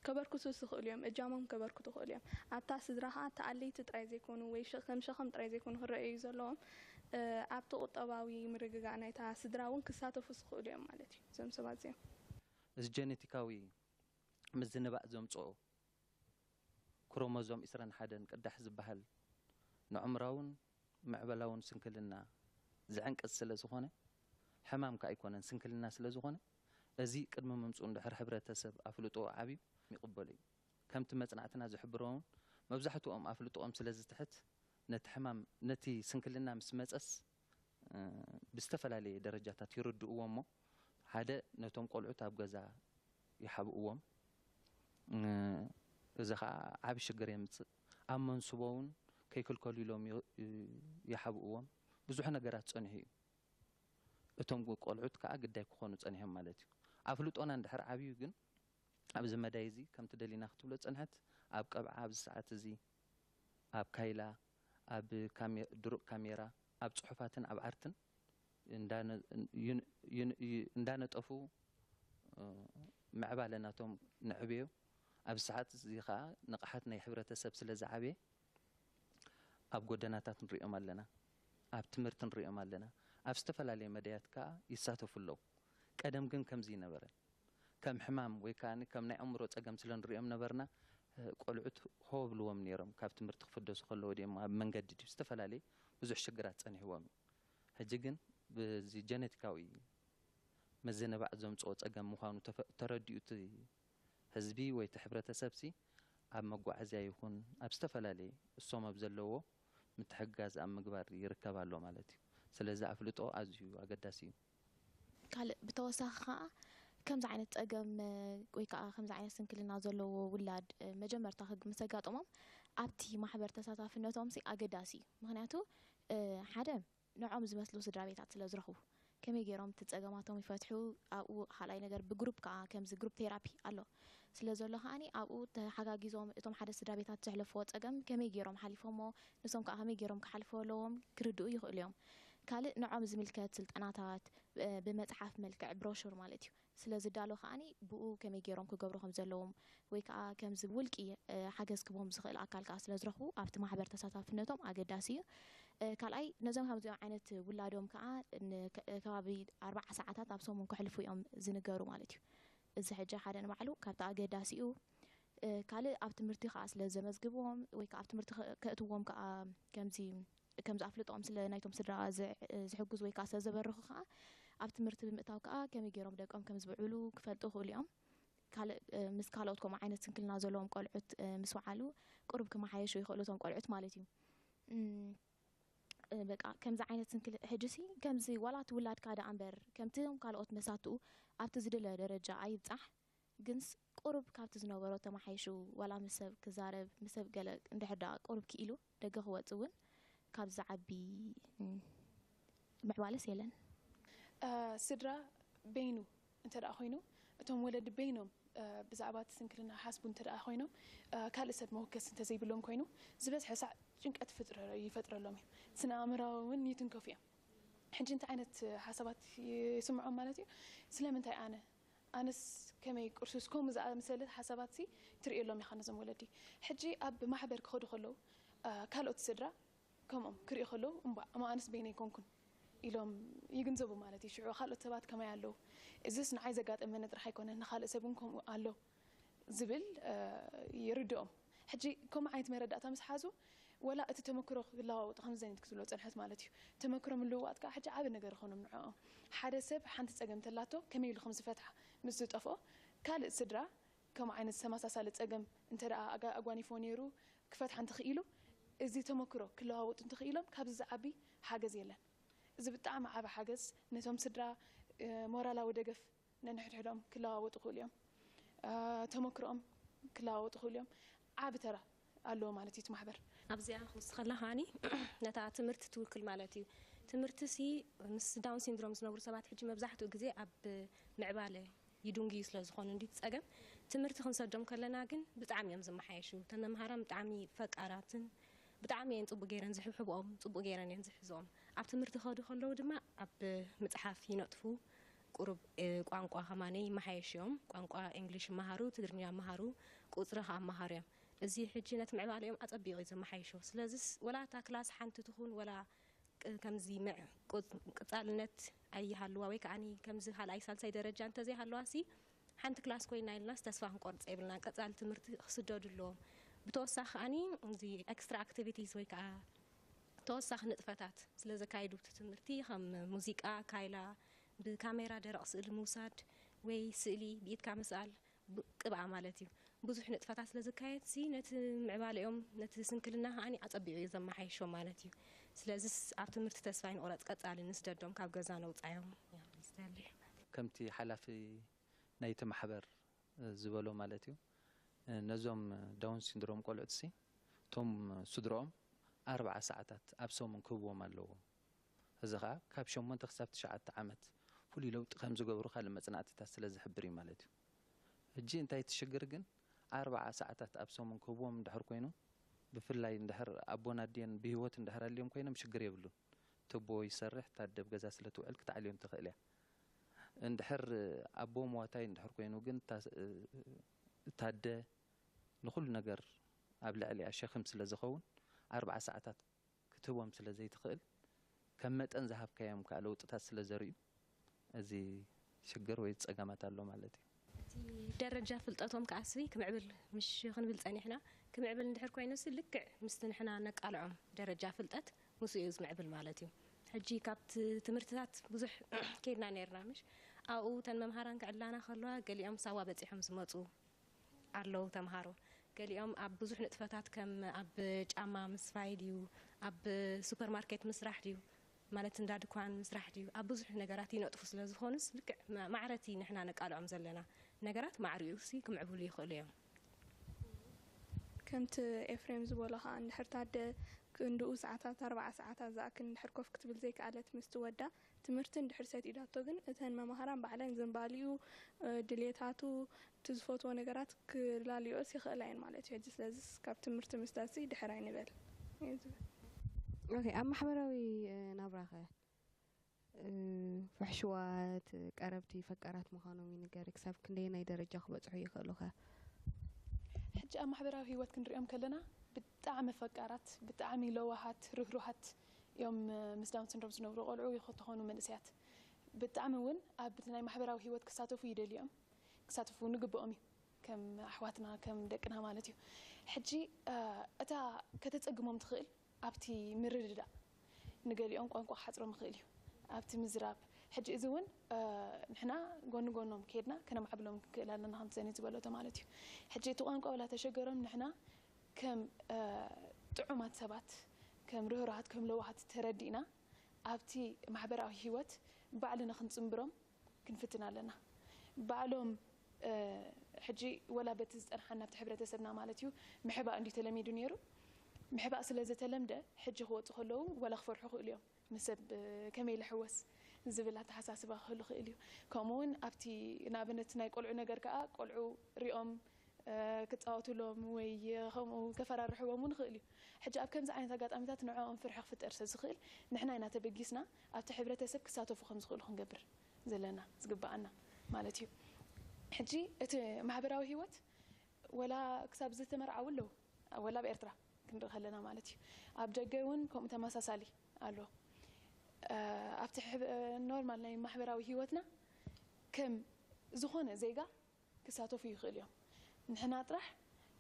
ከበርክቱ ዝኽእሉ እዮም፣ እጃሞም ከበርክቱ ይኽእሉ እዮም። ኣብታ ስድራ ከዓ ተኣለይቲ ጥራይ ዘይኮኑ ወይ ከም ሸኸም ጥራይ ዘይኮኑ ክረኣዩ ዘለዎም ኣብቲ ቁጠባዊ ምርግጋእ ናይታ ስድራ እውን ክሳተፉ ዝኽእሉ እዮም ማለት እዩ። እዞም ሰባት እዚኦም እዚ ጀነቲካዊ ምዝንባእ ዘምፅኦ ክሮሞዞም ዕስራን ሓደን ቅዳሕ ዝበሃል ንዕምራውን ምዕበላውን ስንክልና ዝዕንቅፅ ስለ ዝኾነ ሕማም ከኣ ኣይኮነን ስንክልና ስለ ዝኾነ እዚ ቅድሚ ምምፅኡ እንድሕር ሕብረተሰብ ኣፍልጦ ዓብዩ ይቕበሎ እዩ። ከምቲ መፅናዕትና ዝሕብሮ እውን መብዛሕትኦም ኣፍልጦኦም ስለ ዝትሕት ነቲ ሕማም ነቲ ስንክልና ምስ መፀስ ብዝተፈላለየ ደረጃታት ይርድእዎ እሞ ሓደ ነቶም ቆልዑት ኣብ ገዛ ይሓብእዎም። እዚ ከዓ ዓቢ ሽግር የምፅእ። ኣብ መንስቦ እውን ከይክልከሉ ኢሎም ይሓብእዎም። ብዙሕ ነገራት ፀኒሑ እዩ። እቶም ቆልዑት ከዓ ግዳይ ክኾኑ ፀኒሖም ማለት እዩ። ኣፍልጦና እንድሕር ዓብዩ ግን ኣብዚ መዳይ እዚ ከምቲ ደሊና ክትብሎ ዝፀንሐት ኣብ ቀብዓ ኣብዚ ሰዓት እዚ ኣብ ካይላ ኣብ ድሩቕ ካሜራ ኣብ ፅሑፋትን ኣብ ዓርትን እንዳነጠፉ ምዕባለ ናቶም ነዕብዮ። ኣብዚ ሰዓት እዚ ከዓ ንቕሓት ናይ ሕብረተሰብ ስለ ዝዓበየ ኣብ ጎደናታት ንሪኦም ኣለና፣ ኣብ ትምህርቲ ንሪኦም ኣለና፣ ኣብ ዝተፈላለየ መዳያት ከዓ ይሳተፉ ኣለዉ። ቀደም ግን ከምዚ ይነበረን። ከም ሕማም ወይ ከዓ ከም ናይ ኣእምሮ ፀገም ስለ ንሪኦም ነበርና ቆልዑት ሆ ብልዎም ነይሮም ካብ ትምህርቲ ክፍደሱ ከለዉ ድም ኣብ መንገዲ ድዩ ዝተፈላለየ ብዙሕ ሽግራት ፀኒሕዎም እዩ። ሕጂ ግን ብዚ ጀነቲካዊ ምዝንባዕ ዘምፅኦ ፀገም ምዃኑ ተረዲኡ እቲ ህዝቢ ወይ እቲ ሕብረተሰብ ሲ ኣብ መጓዓዝያ ይኹን ኣብ ዝተፈላለየ እሶም ኣብ ዘለዎ ምትሕግጋዝ ኣብ ምግባር ይርከብ ኣሎ ማለት እዩ። ስለዚ ኣፍልጦ ኣዝዩ ኣገዳሲ እዩ። ካልእ ብተወሳኺ ከዓ ከምዚ ዓይነት ፀገም ወይ ከዓ ከምዚ ዓይነት ስንክልና ዘለዎ ውላድ መጀመርታ ክግ ምስ ኣጋጠሞም ኣብቲ ማሕበር ተሳታፍነቶም ሲ ኣገዳሲ እዩ። ምክንያቱ ሓደ ንዖም ዝመስሉ ስድራ ቤታት ስለ ዝረኽቡ ከመይ ገይሮም እቲ ፀገማቶም ይፈትሑ ኣብኡ ካልኣይ ነገር ብግሩፕ ከዓ ከምዚ ግሩፕ ቴራፒ ኣሎ ስለ ዘሎ ከዓኒ ኣብኡ ተሓጋጊዞም እቶም ሓደ ስድራ ቤታት ዘሕለፍዎ ፀገም ከመይ ገይሮም ሓሊፎሞ ንሶም ከዓ ከመይ ገይሮም ክሓልፍዎ ኣለዎም ክርድኡ ይኽእሉ እዮም። ካልእ ንዖም ዝምልከት ስልጠናታት ብመፅሓፍ መልክዕ ብሮሹር ማለት እዩ ስለ ዝዳሎ ከዓኒ ብኡ ከመይ ገይሮም ክገብሩ ከም ዘለዎም ወይ ከዓ ከምዚ ብውልቂ ሓገዝ ክቦም ዝኽእል ኣካል ከዓ ስለ ዝረኽቡ ኣብቲ ማሕበር ተሳታፍነቶም ኣገዳሲ እዩ። ካልኣይ ነዞም ከምዚኦም ዓይነት ውላዶም ከዓ ከባቢ ኣርባዓ ሰዓታት ኣብ ሰሙን ክሕልፉ እዮም ዝንገሩ ማለት እዩ። እዚ ሕጂ ሓደ ንባዕሉ ካብቲ ኣገዳሲኡ ካልእ ኣብ ትምህርቲ ከዓ ስለ ዘመዝግብዎም ወይ ከዓ ኣብ ትምህርቲ ከእትዎም ከዓ ከምዚ ከም ዝኣፍልጦም ስለ ናይቶም ስድራ ዝሕግዙ ወይ ከዓ ስለ ዘበርኹ ከዓ ኣብ ትምህርቲ ብምእታው ከዓ ከመይ ገይሮም ደቆም ከም ዝብዕሉ ክፈልጡ ይኽእሉ እዮም። ካልእ ምስ ካልኦት ከምኡ ዓይነት ስንክልና ዘለዎም ቆልዑት ምስ ወዓሉ ቁሩብ ክመሓየሹ ይኽእሉ እቶም ቆልዑት ማለት እዩ። በቃ ከምዚ ዓይነት ስንክል ሕጅሲ ከምዚ ዋላ እቲ ውላድካ ደኣ እምበር ከምቲ ም ካልኦት መሳትኡ ኣብቲ ዝድለ ደረጃ ኣይብጻሕ ግንስ ቁሩብ ካብቲ ዝነበሮ ተማሓይሹ ዋላ ምስ ሰብ ክዛረብ ምስ ሰብ ገለ እንድሕር ደኣ ቁሩብ ክኢሉ ደገ ክወጽእ እውን ካብ ዝዓቢ ምዕባለስ የለን። ስድራ በይኑ እንተ ደኣ ኮይኑ እቶም ወለዲ በይኖም ብዛዕባ እቲ ስንክልና ሓስቡ እንተ ደኣ ኮይኖም ካልእ ሰብ መወከሲ እንተዘይብሎም ኮይኑ ዝበዝሐ ሳዕ ጭንቀት ይፈጥረሎም እዩ። ስነ ኣእምራዊ እውን ይትንከፉ እዮም። ሕጂ እንታይ ዓይነት ሓሳባት ይስምዖም ማለት እዩ? ስለምንታይ ኣነ ኣነስ ከመይ ቁርሱስ ከምኡ ዝኣመሰለ ሓሳባት ሲ ትርእየሎም ኢኻ ነዞም ወለዲ። ሕጂ ኣብ ማሕበር ክኸዱ ከለዉ ካልኦት ስድራ ከምኦም ክርእዩ ከለዉ እምባ እሞ ኣነስ በይነይ ኮንኩን ኢሎም ይግንዘቡ ማለት እዩ። ሽዑ ካልኦት ሰባት ከመይ ኣለዉ? እዚስ ንዓይ ዘጋጠመኒ ጥራሕ ኣይኮነን፣ ንኻልእ ሰብ እውን ከምኡ ኣሎ ዝብል ይርድኦም። ሕጂ ከምኡ ዓይነት መረዳእታ ምስ ሓዙ ወላ እቲ ተመክሮ ክለዋወጡ ከም ዘኒት ክትብሎ ጸንሐት ማለት እዩ። ተመክሮ ምልውዋጥ ከዓ ሕጂ ዓቢ ነገር ይኾኖም ንዕኦም። ሓደ ሰብ ሓንቲ ጸገም ተላቶ ከመይ ኢሉ ከም ዝፈትሓ ምስ ዝጠፍኦ ካልእ ስድራ ከምኡ ዓይነት ተመሳሳሊ ጸገም እንተ ደኣ ኣጋ- ኣጓኒፎ ነይሩ ክፈትሓ እንተኽኢሉ እዚ ተመክሮ ክለዋወጡ እንተኽኢሎም ካብዚ ዝዓቢ ሓገዝ የለን። እዚ ብጣዕሚ ዓቢ ሓገዝ ነቶም ስድራ ሞራላዊ ደገፍ ነንሕድሕዶም ክለዋወጡ ክእሉ እዮም። ተመክሮኦም ክለዋወጡ ክእሉ እዮም። ዓቢ ተራ ኣለዎ ማለት እዩ እቲ ማሕበር። ኣብዚኣ ክውስኸላ ከዓኒ ነታ ትምህርቲ ትውክል ማለት እዩ። ትምህርቲ ሲ ምስ ዳውን ሲንድሮም ዝነብሩ ሰባት ሕጂ መብዛሕትኡ ግዜ ኣብ ምዕባለ ይድንጉዩ ስለ ዝኾኑ እንዲ ጸገም ትምህርቲ ክንሰዶም ከለና ግን ብጣዕሚ እዮም ዝመሓየሹ። እተን መምሃራን ብጣዕሚ ፈቃራትን ብጣዕሚ እየን ጽቡቅ ገይረን ዝሕብሕብኦም፣ ጽቡቅ ገይረን እየን ዝሕዝኦም። ኣብ ትምህርቲ ከዱ ከለዉ ድማ ኣብ ምጽሓፍ ይነጥፉ። ቁሩብ ቋንቋ ከማነ ይመሓየሽ እዮም። ቋንቋ እንግሊሽ ይመሃሩ፣ ትግርኛ ይመሃሩ፣ ቁፅሪ ከኣ ይመሃሩ እዮም። እዚ ሕጂ ነቲ ምዕባለኦም ኣጸቢቑ እዩ ዘመሓይሾ። ስለዚስ ወላ እታ ክላስ ሓንቲ ትኹን ወላ ከምዚ ቅጻልነት ኣይሃልዋ ወይ ከዓኒ ከምዚ ካልኣይ ሳልሳይ ደረጃ እንተዘይሃለዋ ሲ ሓንቲ ክላስ ኮይና ኢልናስ ተስፋ ክንቆርጽ የብልናን። ቀጻሊ ትምህርቲ ክስደዱ ኣለዎም። ብተወሳኺ ከዓኒ እዚ ኤክስትራ ኣክቲቪቲስ ወይ ከዓ ተወሳኺ ንጥፈታት ስለ ዘካይዱ እቲ ትምህርቲ ከም ሙዚቃ፣ ካይላ፣ ብካሜራ ደረቕ ስእሊ ምውሳድ ወይ ስእሊ ብኢድካ ምስኣል ቅብኣ ማለት እዩ። ብዙሕ ንጥፈታት ስለ ዝካየድ ሲ ነቲ ምዕባለኦም ነቲ ስንክልና ከዓኒ ኣጸቢቑ እዩ ዘመሓይሾ ማለት እዩ። ስለዚስ ኣብ ትምህርቲ ተስፋ ይንቑረጽ ቀጻሊ ንስደዶም ካብ ገዛ ነውጻዮም። ከምቲ ሓላፊ ናይቲ ማሕበር ዝበሎ ማለት እዩ። ነዞም ዳውን ሲንድሮም ቆልዑት ሲ እቶም ስድሮኦም ኣርብዓ ሰዓታት ኣብ ሰሙን ክህብዎም ኣለዎም። እዚ ኸዓ ካብ ሸሞንተ ክሳብ ትሽዓተ ዓመት ፍሉይ ለውጢ ከም ዝገብሩ ካልእ መጽናዕትታት ስለ ዝሕብር እዩ ማለት እዩ። ሕጂ እንታይ ትሽግር ግን ኣርብዓ ሰዓታት ኣብ ሰሙን ክህብዎም እንድሕር ኮይኑ ብፍላይ እንድሕር ኣቦን ኣዴን ብህይወት እንድሕር ኣልዮም ኮይኖም ሽግር የብሉን። ትቦ ይሰርሕ፣ ታደብ ገዛ ስለ ትውዕል ክትዓልዮም ትኽእል እያ። እንድሕር ኣቦ ሞዋታይ እንድሕር ኮይኑ ግን ታደ ንኹሉ ነገር ኣብ ልዕሊኣ ሸኽም ስለ ዝኸውን ኣርብዓ ሰዓታት ክትህቦም ስለ ዘይትኽእል ከም መጠን ዝሃብካዮም ከዓ ለውጥታት ስለ ዘርእዩ እዚ ሽግር ወይ ጸገማት ኣሎ ማለት እዩ። እቲ ደረጃ ፍልጠቶም ከዓስቢ ክምዕብል ምሽ ክንብል ጸኒሕና። ክምዕብል እንድሕር ኮይኑሲ ልክዕ ምስቲ ንሕና ነቃልዖም ደረጃ ፍልጠት ምስኡ እዩ ዝምዕብል ማለት እዩ። ሕጂ ካብቲ ትምህርትታት ብዙሕ ከይድና ነርና ምሽ ኣብኡ ተን መምሃራን ክዕላና ከለዋ ገሊኦም ሳዋ በጺሖም ዝመጹ ኣለዉ ተምሃሮ። ገሊኦም ኣብ ብዙሕ ንጥፈታት ከም ኣብ ጫማ ምስፋይ ድዩ ኣብ ሱፐርማርኬት ምስራሕ ድዩ ማለት እንዳ ድኳን ምስራሕ ድዩ ኣብ ብዙሕ ነገራት ይነጥፉ ስለ ዝኾኑስ ልክዕ ማዕረቲ ንሕና ነቃልዖም ዘለና ነገራት ማዕሪኡ ሲ ክምዕብሉ ይኽእሉ እዮም። ከምቲ ኤፍሬም ዝበሎ ከዓ እንድሕር ታደ ክንድኡ ሰዓታት ኣርባዓ ሰዓታት ዝኣክል እንድሕር ኮፍ ክትብል ዘይከኣለት ምስቲ ወዳ ትምህርቲ እንድሕር ሰቲዳቶ ግን እተን መማህራን ባዕለን ዝንባሊኡ ድሌታቱ እቲ ዝፈትዎ ነገራት ክላልዮስ ይኽእላ እየን ማለት እዩ። ሕጂ ስለዚስ ካብ ትምህርቲ ምስዳሲ ድሕር ኣይንበል እዩ ዝብል። ኦኬ፣ ኣብ ማሕበራዊ ናብራኸ ፍሕሽዋት ቀረብቲ ፈቃራት ምዃኖም ይንገር። ክሳብ ክንደየናይ ደረጃ ክበጽሑ ይኽእሉ ከ? ሕጂ ኣብ ማሕበራዊ ህይወት ክንሪኦም ከለና ብጣዕሚ ፈቃራት፣ ብጣዕሚ ለዋሃት፣ ርህሩሃት እዮም ምስ ዳውን ሲንድሮም ዝነብሩ ቆልዑ ይኾተኾኑ መንእሰያት። ብጣዕሚ እውን ኣብ ናይ ማሕበራዊ ህይወት ክሳተፉ ይደልዮም። ክሳተፉ ንግብኦም እዩ። ከም ኣሕዋትና ከም ደቅና ማለት እዩ። ሕጂ እታ ከተጸግሞም ትኽእል ኣብቲ ምርድዳእ ንገሊኦም ቋንቋ ክሓጽሮም ይኽእል እዩ ኣብቲ ምዝራብ። ሕጂ እዚ እውን ንሕና ጎኒ ጎኖም ከይድና ከነማዕብሎም ክንክእል ኣለና ከምቲ ዘኒት ዝበለቶ ማለት እዩ። ሕጂ እቲ ቋንቋ ወላ ተሸገሮም ንሕና ከም ጥዑማት ሰባት ከም ርህሩሃት ከም ለዋሃት ተረዲእና ኣብቲ ማሕበራዊ ህይወት ባዕልና ክንጽንብሮም ክንፍትን ኣለና። ባዕሎም ሕጂ ወላ በቲ ዝጸንሓና ኣብቲ ሕብረተሰብና ማለት እዩ ምሕባእ እንዲ ተለሚዱ ነይሩ። ምሕባእ ስለ ዝተለምደ ሕጂ ክወጹ ከለዉ ወላ ክፈርሑ ክእሉ እዮም። ንሰብ ከመይ ልሕወስ ዝብል ኣተሓሳስባ ክህሉ ይኽእል እዩ። ከምኡ እውን ኣብቲ ንኣብነት ናይ ቆልዑ ነገር ከኣ ቆልዑ ሪኦም ክፃወቱሎም ወይ ከምኡ ከፈራርሕዎም እውን ይኽእል እዩ። ሕጂ ኣብ ከምዚ ዓይነት ኣጋጣሚታት ንዕኦም ፍርሒ ክፍጠር ስለ ዝኽእል ንሕና ኢና ተበጊስና ኣብቲ ሕብረተሰብ ክሳተፉ ከም ዝኽእሉ ክንገብር ዘለና ዝግበኣና ማለት እዩ። ሕጂ እቲ ማሕበራዊ ህይወት ወላ ክሳብ ዝተመርዓው ኣለዉ ወላ ኣብ ኤርትራ ክንርኢ ከለና ማለት እዩ። ኣብ ደገ እውን ከምኡ ተመሳሳሊ ኣሎ። ኣብቲ ኖርማል ናይ ማሕበራዊ ህይወትና ከም ዝኾነ ዜጋ ክሳተፉ ይኽእሉ እዮም። ንሕና ጥራሕ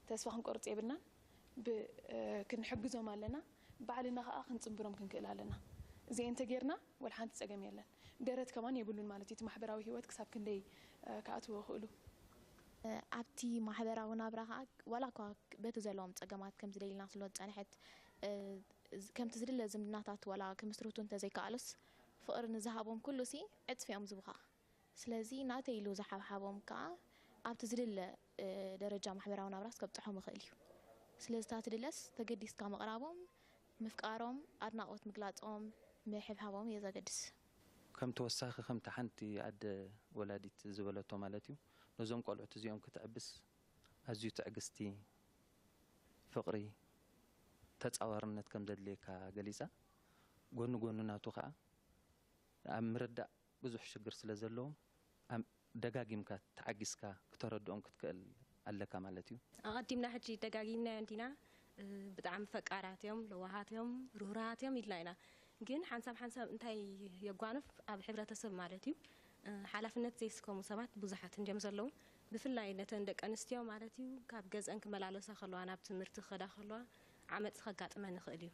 ተስፋ ክንቆርፅ የብልናን። ክንሕግዞም ኣለና። ባዕልና ከዓ ክንፅንብሮም ክንክእል ኣለና። እዚአን እንተጌርና ወላ ሓንቲ ፀገም የለን። ደረት ከማን የብሉን ማለት እዩ። እቲ ማሕበራዊ ህይወት ክሳብ ክንደይ ክኣትዎ ይኽእሉ። ኣብቲ ማሕበራዊ ናብራ ከዓ ዋላ እኳ በቲ ዘለዎም ፀገማት ከምዚ ደሊልና ስለ ዝፀንሐት ከምቲ ዝድለ ዝምድናታት ዋላ ክምስርቱ እንተዘይከኣሉስ ፍቕሪ ንዝሃቦም ኩሉ ሲ ዕፅፊ እዮም ዝብኻ። ስለዚ ናተይ ኢሉ ዝሓብሓቦም ከዓ ኣብቲ ዝድለ ደረጃ ማሕበራዊ ናብራስ ከብፅሖም ይኽእል እዩ። ስለዚ እታ ትድለስ ተገዲስካ ምቕራቦም፣ ምፍቃሮም፣ ኣድናቖት ምግላፆም፣ ምሕብሓቦም እየ ዘገድስ። ከም ተወሳኺ ከምቲ ሓንቲ ኣደ ወላዲት ዝበለቶ ማለት እዩ ነዞም ቆልዑት እዚኦም ክትዕብስ ኣዝዩ ትዕግስቲ፣ ፍቕሪ፣ ተፃዋርነት ከም ዘድልየካ ገሊፃ። ጎኒ ጎኒ ናቱ ከዓ ኣብ ምርዳእ ብዙሕ ሽግር ስለ ዘለዎም ደጋጊምካ ተዓጊስካ ክተረድኦም ክትክእል ኣለካ ማለት እዩ። ኣቐዲምና ሕጂ ደጋጊምናዮ እንዲና ብጣዕሚ ፈቃራት እዮም፣ ለዋሃት እዮም፣ ርህሩሃት እዮም ኢልና ኢና። ግን ሓንሳብ ሓንሳብ እንታይ የጓንፍ ኣብ ሕብረተሰብ ማለት እዩ ሓላፍነት ዘይስከሙ ሰባት ብዙሓት እንድዮም ዘለዉ። ብፍላይ ነተን ደቂ ኣንስትዮ ማለት እዩ ካብ ገዝአን ክመላለሳ ከለዋ ናብ ትምህርቲ ክኸዳ ከለዋ ዓመፅ ከጋጥመን ይኽእል እዩ።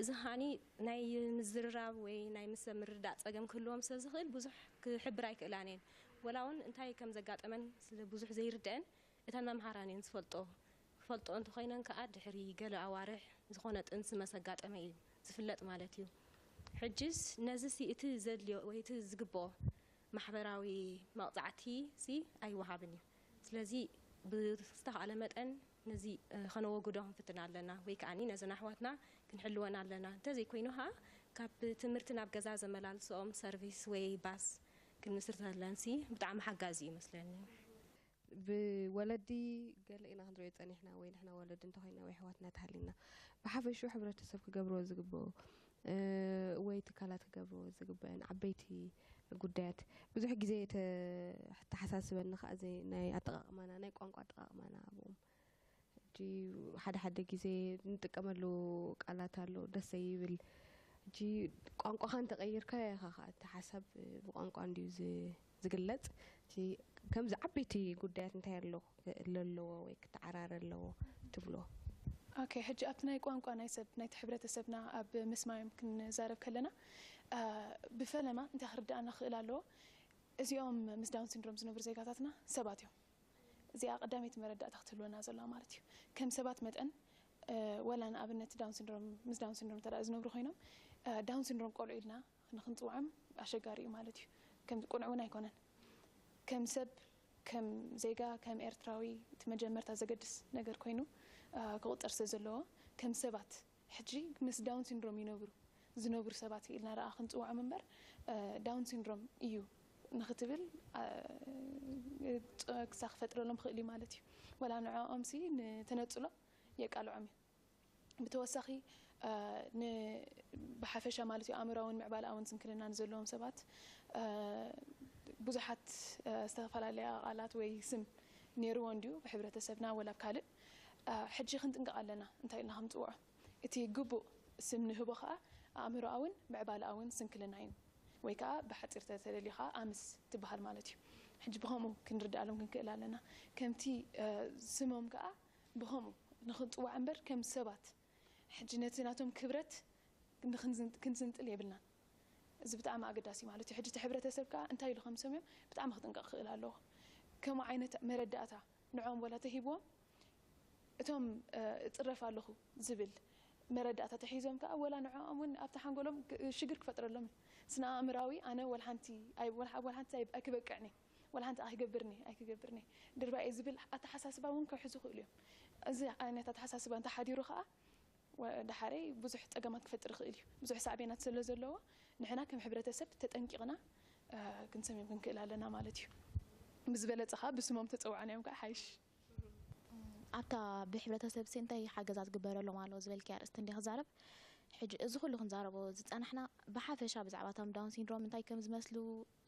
እዚ ከዓኒ ናይ ምዝርራብ ወይ ናይ ምስ ሰብ ምርድዳእ ፀገም ክህልዎም ስለ ዝኽእል ብዙሕ ክሕብራ ኣይክእላን እየን። ወላ እውን እንታይ ከም ዘጋጠመን ስለ ብዙሕ ዘይርድአን እተን መምሃራን እየን ዝፈልጥኦ። ክፈልጥኦ እንተኾይነን ከኣ ድሕሪ ገለ ኣዋርሕ ዝኾነ ጥንሲ መስ ኣጋጠመ እዩ ዝፍለጥ ማለት እዩ። ሕጅስ ነዚ ሲ እቲ ዘድልዮ ወይ እቲ ዝግብኦ ማሕበራዊ መቕፃዕቲ ሲ ኣይወሃብን እዩ። ስለዚ ብዝተኻእለ መጠን ነዚ ከነወግዶ ክንፍትን ኣለና ወይ ከዓኒ ነዘን ኣሕዋትና ክንሕልወን ኣለና። እንተዘይኮይኑ ኸዓ ካብ ትምህርቲ ናብ ገዛ ዘመላልስኦም ሰርቪስ ወይ ባስ ክንምስርተለን ሲ ብጣዕሚ ሓጋዚ እዩ ይመስለኒ። ብወለዲ ገለ ኢና ክንሪኦ ጸኒሕና ወይ ንሕና ወለዲ እንተኾይና ወይ ኣሕዋትና ተሃሊና ብሓፈሽኡ ሕብረተሰብ ክገብርዎ ዝግብኦ ወይ ትካላት ክገብርዎ ዝግበአን ዓበይቲ ጉዳያት ብዙሕ ግዜ ተሓሳስበኒ ከዓ ናይ ኣጠቃቅማና ናይ ቋንቋ ኣጠቃቅማና ኣብኦም ሕጂ ሓደ ሓደ ግዜ ንጥቀመሉ ቃላት ኣሎ ደስ ዘይብል ሕጂ ቋንቋኻ እንተቀይርካዮ ኢኻ ከዓ እቲ ሓሳብ ብቋንቋ እንድዩ ዝግለፅ እቲ ከምዚ ዓበይቲ ጉዳያት እንታይ ኣሎ ለለዎ ወይ ክተዓራረ ኣለዎ ትብልዎ? ኦኬ ሕጂ ኣብቲ ናይ ቋንቋ ናይ ሰብ ናይቲ ሕብረተሰብና ኣብ ምስማዮም ክንዛረብ ከለና ብፈለማ እንታይ ክርድኣና ክእል ኣለዎ እዚኦም ምስ ዳውን ሲንድሮም ዝነብሩ ዜጋታትና ሰባት እዮም። እዚኣ ቀዳመይቲ መረዳእታ ክትህልወና ዘለዋ ማለት እዩ። ከም ሰባት መጠን ወላ ንኣብነት ዳውን ሲንድሮም ምስ ዳውን ሲንድሮም እንተ ዝነብሩ ኮይኖም ዳውን ሲንድሮም ቆልዑ ኢልና ንክንፅውዖም ኣሸጋሪ እዩ ማለት እዩ። ከም ቁኑዕ እውን ኣይኮነን። ከም ሰብ ከም ዜጋ ከም ኤርትራዊ እቲ መጀመርታ ዘገድስ ነገር ኮይኑ ክቁጠር ስለ ዘለዎ ከም ሰባት ሕጂ ምስ ዳውን ሲንድሮም ይነብሩ ዝነብሩ ሰባት ኢልና ደኣ ክንፅውዖም እምበር ዳውን ሲንድሮም እዩ ንክትብል ክሳ ክፈጥረሎም ክእል እዩ ማለት እዩ። ወላ ንዕኦም ሲ ንተነፅሎ የቃልዖም እዩ። ብተወሳኺ ብሓፈሻ ማለት እዩ ኣእምራውን ምዕባለኣውን ስንክልና ንዘለዎም ሰባት ብዙሓት ዝተፈላለያ ቃላት ወይ ስም ነይርዎ እንድዩ ብሕብረተሰብና ወላ ካልእ ሕጂ ክንጥንቀቕ ኣለና እንታይ ኢልና ከምፅውዖ እቲ ግቡእ ስም ንህቦ ከዓ ኣእምሮኣውን ምዕባለኣውን ስንክልና እዩ ወይ ከዓ ብሓፂር ተተደልዩ ከዓ ኣምስ ትበሃል ማለት እዩ። ሕጂ ብከምኡ ክንርድኣሎም ክንክእል ኣለና። ከምቲ ስሞም ከዓ ብኸምኡ ንኽንፅዋዕ እምበር ከም ሰባት ሕጂ ነቲ ናቶም ክብረት ክንዝንጥል የብልናን። እዚ ብጣዕሚ ኣገዳሲ ማለት እዩ። ሕጂ እቲ ሕብረተሰብ ከዓ እንታይ ኢሉ ከም ዝሰምዮም ብጣዕሚ ክጥንቀቕ ክእል ኣለዎ። ከምኡ ዓይነት መረዳእታ ንዕኦም ወላ ተሂብዎም እቶም እፅረፍ ኣለኹ ዝብል መረዳእታ ተሒዞም ከዓ ወላ ንዕኦም እውን ኣብቲ ሓንጎሎም ሽግር ክፈጥረሎም እዩ። ስነ ኣእምራዊ ኣነ ወልሓንቲ ኣይክበቅዕኒ ወላ ሓንቲ ኣይክገብርኒ ኣይክገብርኒ ድርባኤ ዝብል ኣተሓሳስባ እውን ክሕዙ ይኽእሉ እዮም። እዚ ዓይነት ኣተሓሳስባ እንተሓዲሩ ከዓ ወ- ደሓረይ ብዙሕ ጸገማት ክፈጥር ይኽእል እዩ። ብዙሕ ሳዕቤናት ስለ ዘለዎ ንሕና ከም ሕብረተሰብ ተጠንቂቕና እ፣ ክንሰምዮም ክንክእል ኣለና ማለት እዩ። ብዝበለጸ ኸዓ ብስሞም ተጸዋዕናዮም ከዓ ሓይሽ። ኣብታ ብሕብረተሰብ ሲ እንታይ ሓገዛት ግበረሎም ኣሎ ዝበልክያ ኣርእስቲ እንዲ ክዛረብ። ሕጂ እዚ ኩሉ ክንዛረቦ ዝጸናሕና ብሓፈሻ ብዛዕባ እቶም ዳውን ሲንድሮም እንታይ ከም ዝመስሉ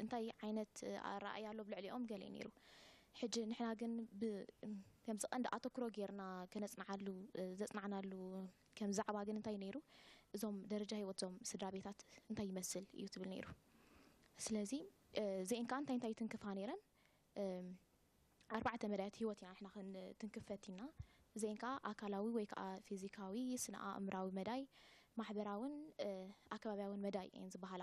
እንታይ ዓይነት ኣረኣእያ ኣሎ ብልዕሊኦም ገለ እዩ ነይሩ። ሕጂ ንሕና ግን ብ- ከምዚ ቀንዲ ኣተክሮ ጌርና ከነጽንዓሉ ዘጽናዕናሉ ከም ዛዕባ ግን እንታይ ነይሩ፣ እዞም ደረጃ ህይወት እዞም ስድራ ቤታት እንታይ ይመስል እዩ ትብል ነይሩ። ስለዚ እዚአን ከዓ እንታይ እንታይ ትንክፋ ነይረን፣ ኣርባዕተ መዳያት ህይወት ኢና ንሕና ክንትንክፍ ፈቲና። እዚአን ከዓ ኣካላዊ ወይ ከዓ ፊዚካዊ፣ ስነ ኣእምራዊ መዳይ፣ ማሕበራውን ኣከባቢያውን መዳይ እየን ዝበሃላ።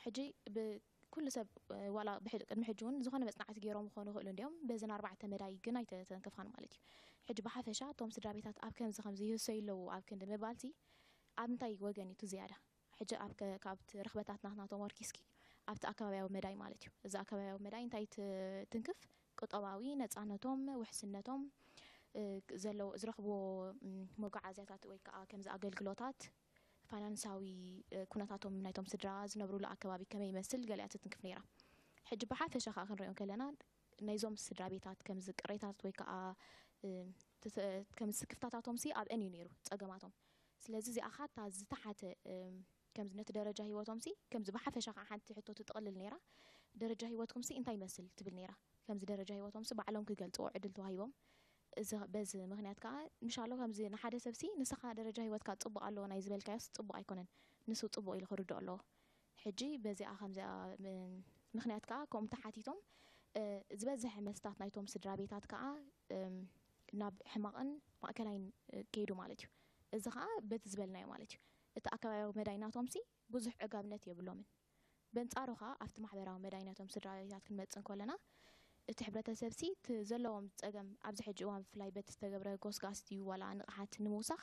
ሕጂ ብኩሉ ሰብ ዋላ ቅድሚ ሕጂ እውን ዝኾነ መፅናዕቲ ገይሮም ክኾኑ ይኽእሉ እንዲኦም፣ በዝን ኣርባዕተ መዳይ ግን ኣይተተንከፋን ማለት እዩ። ሕጂ ብሓፈሻ እቶም ስድራ ቤታት ኣብ ከምዚ ከምዚ ይህሰዩ ኣለዉ ኣብ ክንዲ ምባልሲ ኣብ እንታይ ወገን እዩ እቲ ዝያዳ? ሕጂ ኣብ ከ- ካብቲ ርኽበታት ናትናቶም ወርኪስኪ ኣብቲ ኣከባቢያዊ መዳይ ማለት እዩ። እዚ ኣከባቢያዊ መዳይ እንታይ ትንክፍ? ቁጠባዊ ነፃነቶም፣ ውሕስነቶም፣ እ፣ ዘለዎ ዝረኽብዎ ም፣ መጓዓዝያታት ወይ ከዓ ከምዚ ኣገልግሎታት፣ ፋይናንሳዊ እ፣ ኩነታቶም ናይቶም ስድራ ዝነብሩሉ ኣከባቢ ከመይ ይመስል ገሊኣ ትትንክፍ ነይራ። ሕጂ ብሓፈሻ ከዓ ክንሪኦ ከለና ናይዞም ስድራ ቤታት ከምዚ ቅሬታት ወይ ከዓ እ፣ ተተ- ከምዚ ክፍታታቶም ሲ ኣብአን እዩ ነይሩ ፀገማቶም። ስለዚ እዚኣ ካታ ዝተሓተ እ፣ ከምዚ ነቲ ደረጃ ህይወቶም ሲ ከምዚ ብሓፈሻ ከዓ ሓንቲ ሕቶ ትጥቕልል ነይራ። ደረጃ ህይወትኩም ሲ እንታይ ይመስል ትብል ነይራ። ከምዚ ደረጃ ህይወቶም ሲ ባዕሎም ክገልፅዎ ዕድል ተዋሂቦም። እዚ በዚ ምክንያት ከዓ ምሻሎ ከምዚ ንሓደ ሰብ ሲ ንስኻ ደረጃ ህይወትካ ፅቡቅ ኣለዎ ናይ ዝበልካዮስ ፅቡቅ ኣይኮነን፣ ንሱ ፅቡቅ ኢሉ ክርድኦ ኣለዎ። ሕጂ በዚኣ ከምዚኣ ም- ምክንያት ከዓ ከምኡ ተሓቲቶም እ፣ ዝበዝሐ መልስታት ናይቶም ስድራ ቤታት ከዓ እም፣ ናብ ሕማቕን ማእከላይን እ፣ ከይዱ ማለት እዩ። እዚ ከዓ በቲ ዝበልናዮ ማለት እዩ። እቲ ኣከባቢያዊ መዳይ ናቶም ሲ ብዙሕ ዕጋብነት የብሎምን። በንጻሩ ኸኣ ኣብቲ ማሕበራዊ መዳይ ናይቶም ስድራ ቤታት ክንመጽእ እንከለና፣ እቲ ሕብረተሰብ ሲ እቲ ዘለዎም ጸገም ኣብዚ ሕጂ እዋን ብፍላይ በቲ ዝተገብረ ጎስጋስ ድዩ ዋላ ንቕሓት ንምውሳኽ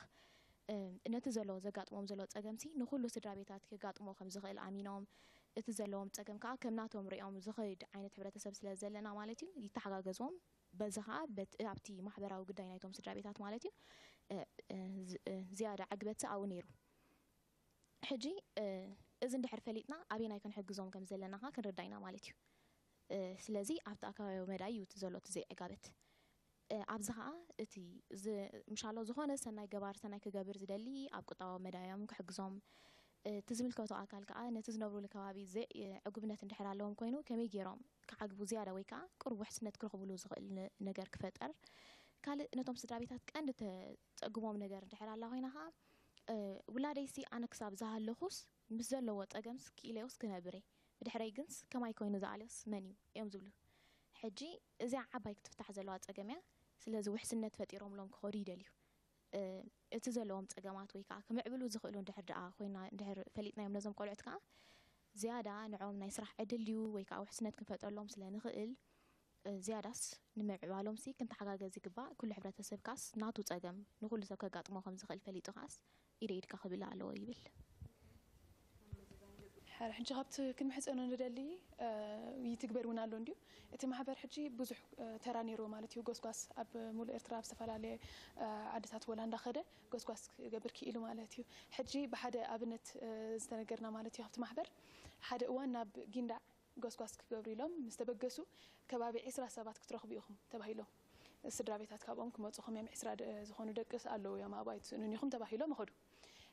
እ፣ ነቲ ዘለዎ ዘጋጥሞም ዘሎ ጸገም ሲ ንኹሉ ስድራ ቤታት ከጋጥሞ ከም ዝኽእል ኣሚኖም እቲ ዘለዎም ጸገም ከኣ ከም ናቶም ሪኦም ዝኸይድ ዓይነት ሕብረተሰብ ስለ ዘለና ማለት እዩ ይተሓጋገዝዎም። በዚ ኸኣ በቲ ኣብቲ ማሕበራዊ ጉዳይ ናይቶም ስድራ ቤታት ማለት እዩ እ፣ እ፣ ዝ- እ፣ ዝያዳ ዕግበት ሲ ኣብኡ ነይሩ። ሕጂ እ፣ እዚ እንድሕር ፈሊጥና ኣበየናይ ክንሕግዞም ከም ዘለና ኸኣ ክንርዳእ ኢና ማለት እዩ። እ፣ ስለዚ ኣብቲ ኣከባቢያዊ መዳይ እዩ እቲ ዘሎ እቲ ዘይዕጋበት። እ፣ ኣብዚ ኸኣ እቲ ዝ- ምሻሎ ዝኾነ ሰናይ ገባር ሰናይ ክገብር ዝደሊ ኣብ ቁጠባዊ መዳዮም ክሕግዞም፣ እ፣ እቲ ዝምልከቶ ኣካል ከኣ ነቲ ዝነብሩሉ ከባቢ ዘይ- ዕጉብነት እንድሕር ኣለዎም ኮይኑ ከመይ ገይሮም ክዓግቡ ዝያዳ ወይ ከኣ ቅሩብ ውሕስነት ክረኽብሉ ዝኽእል ነ- ነገር ክፈጠር። ካልእ ነቶም ስድራ ቤታት ቀንዲ ተጸግሞም ነገር እንድሕር ኣላ ኮይና ከኣ እ፣ ውላደይሲ ኣነ ክሳብ ዝሃለኹስ ምስ ዘለዎ ጸገምስ ክኢለዮስ ክነብር እየ፣ ብድሕረይ ግንስ ከማይ ኮይኑ ዝኣልዮስ መን እዩ እዮም ዝብሉ። ሕጂ እዚኣ ዓባይ ክትፍታሕ ዘለዋ ጸገም እያ። ስለዚ ውሕስነት ፈጢሮምሎም ክኸዱ ይደልዩ። እ፣ እቲ ዘለዎም ጸገማት ወይ ከዓ ክምዕብሉ ዝኽእሉ እንድሕር ደኣ ኮይና እንድሕር ፈሊጥናዮም ነዞም ቆልዑት ከዓ ዝያዳ ንዕኦም ናይ ስራሕ ዕድል ድዩ ወይ ከዓ ውሕስነት ክንፈጥረሎም ስለ ንኽእል እ፣ ዝያዳስ ንምዕባሎም ሲ ክንተሓጋገዝ ይግባእ። ኩሉ ሕብረተሰብ ካስ ናቱ ጸገም ንኹሉ ሰብ ከጋጥሞ ከም ዝኽእል ፈሊጡ ካስ ኢደ ኢድካ ክብል ኣለዎ ይብል። ሕረ ሕጂ ካብቲ ክንምሕጸኖ ንደሊ እ፣ ይትግበር እውን ኣሎ እንድዩ። እቲ ማሕበር ሕጂ ብዙሕ እ፣ ተራ ነይርዎ ማለት እዩ። ጎስጓስ ኣብ ሙሉእ ኤርትራ ኣብ ዝተፈላለየ እ፣ ዓድታት ወላ እንዳኸደ ጎስጓስ ክገብር ክኢሉ ማለት እዩ። ሕጂ ብሓደ ኣብነት እ፣ ዝተነገርና ማለት እዩ ካብቲ ማሕበር ሓደ እዋን ናብ ጊንዳዕ ጎስጓስ ክገብሩ ኢሎም ምስ ተበገሱ ከባቢ ዒስራ ሰባት ክትረኽቡ ኢኹም ተባሂሎም። ስድራ ቤታት ካብኦም ክመፁኹም እዮም፣ ዒስራ ደ- ዝኾኑ ደቅስ ኣለዉ እዮም ኣብኡ ኣይትስእኑን ኢኹም ተባሂሎም ይኸዱ።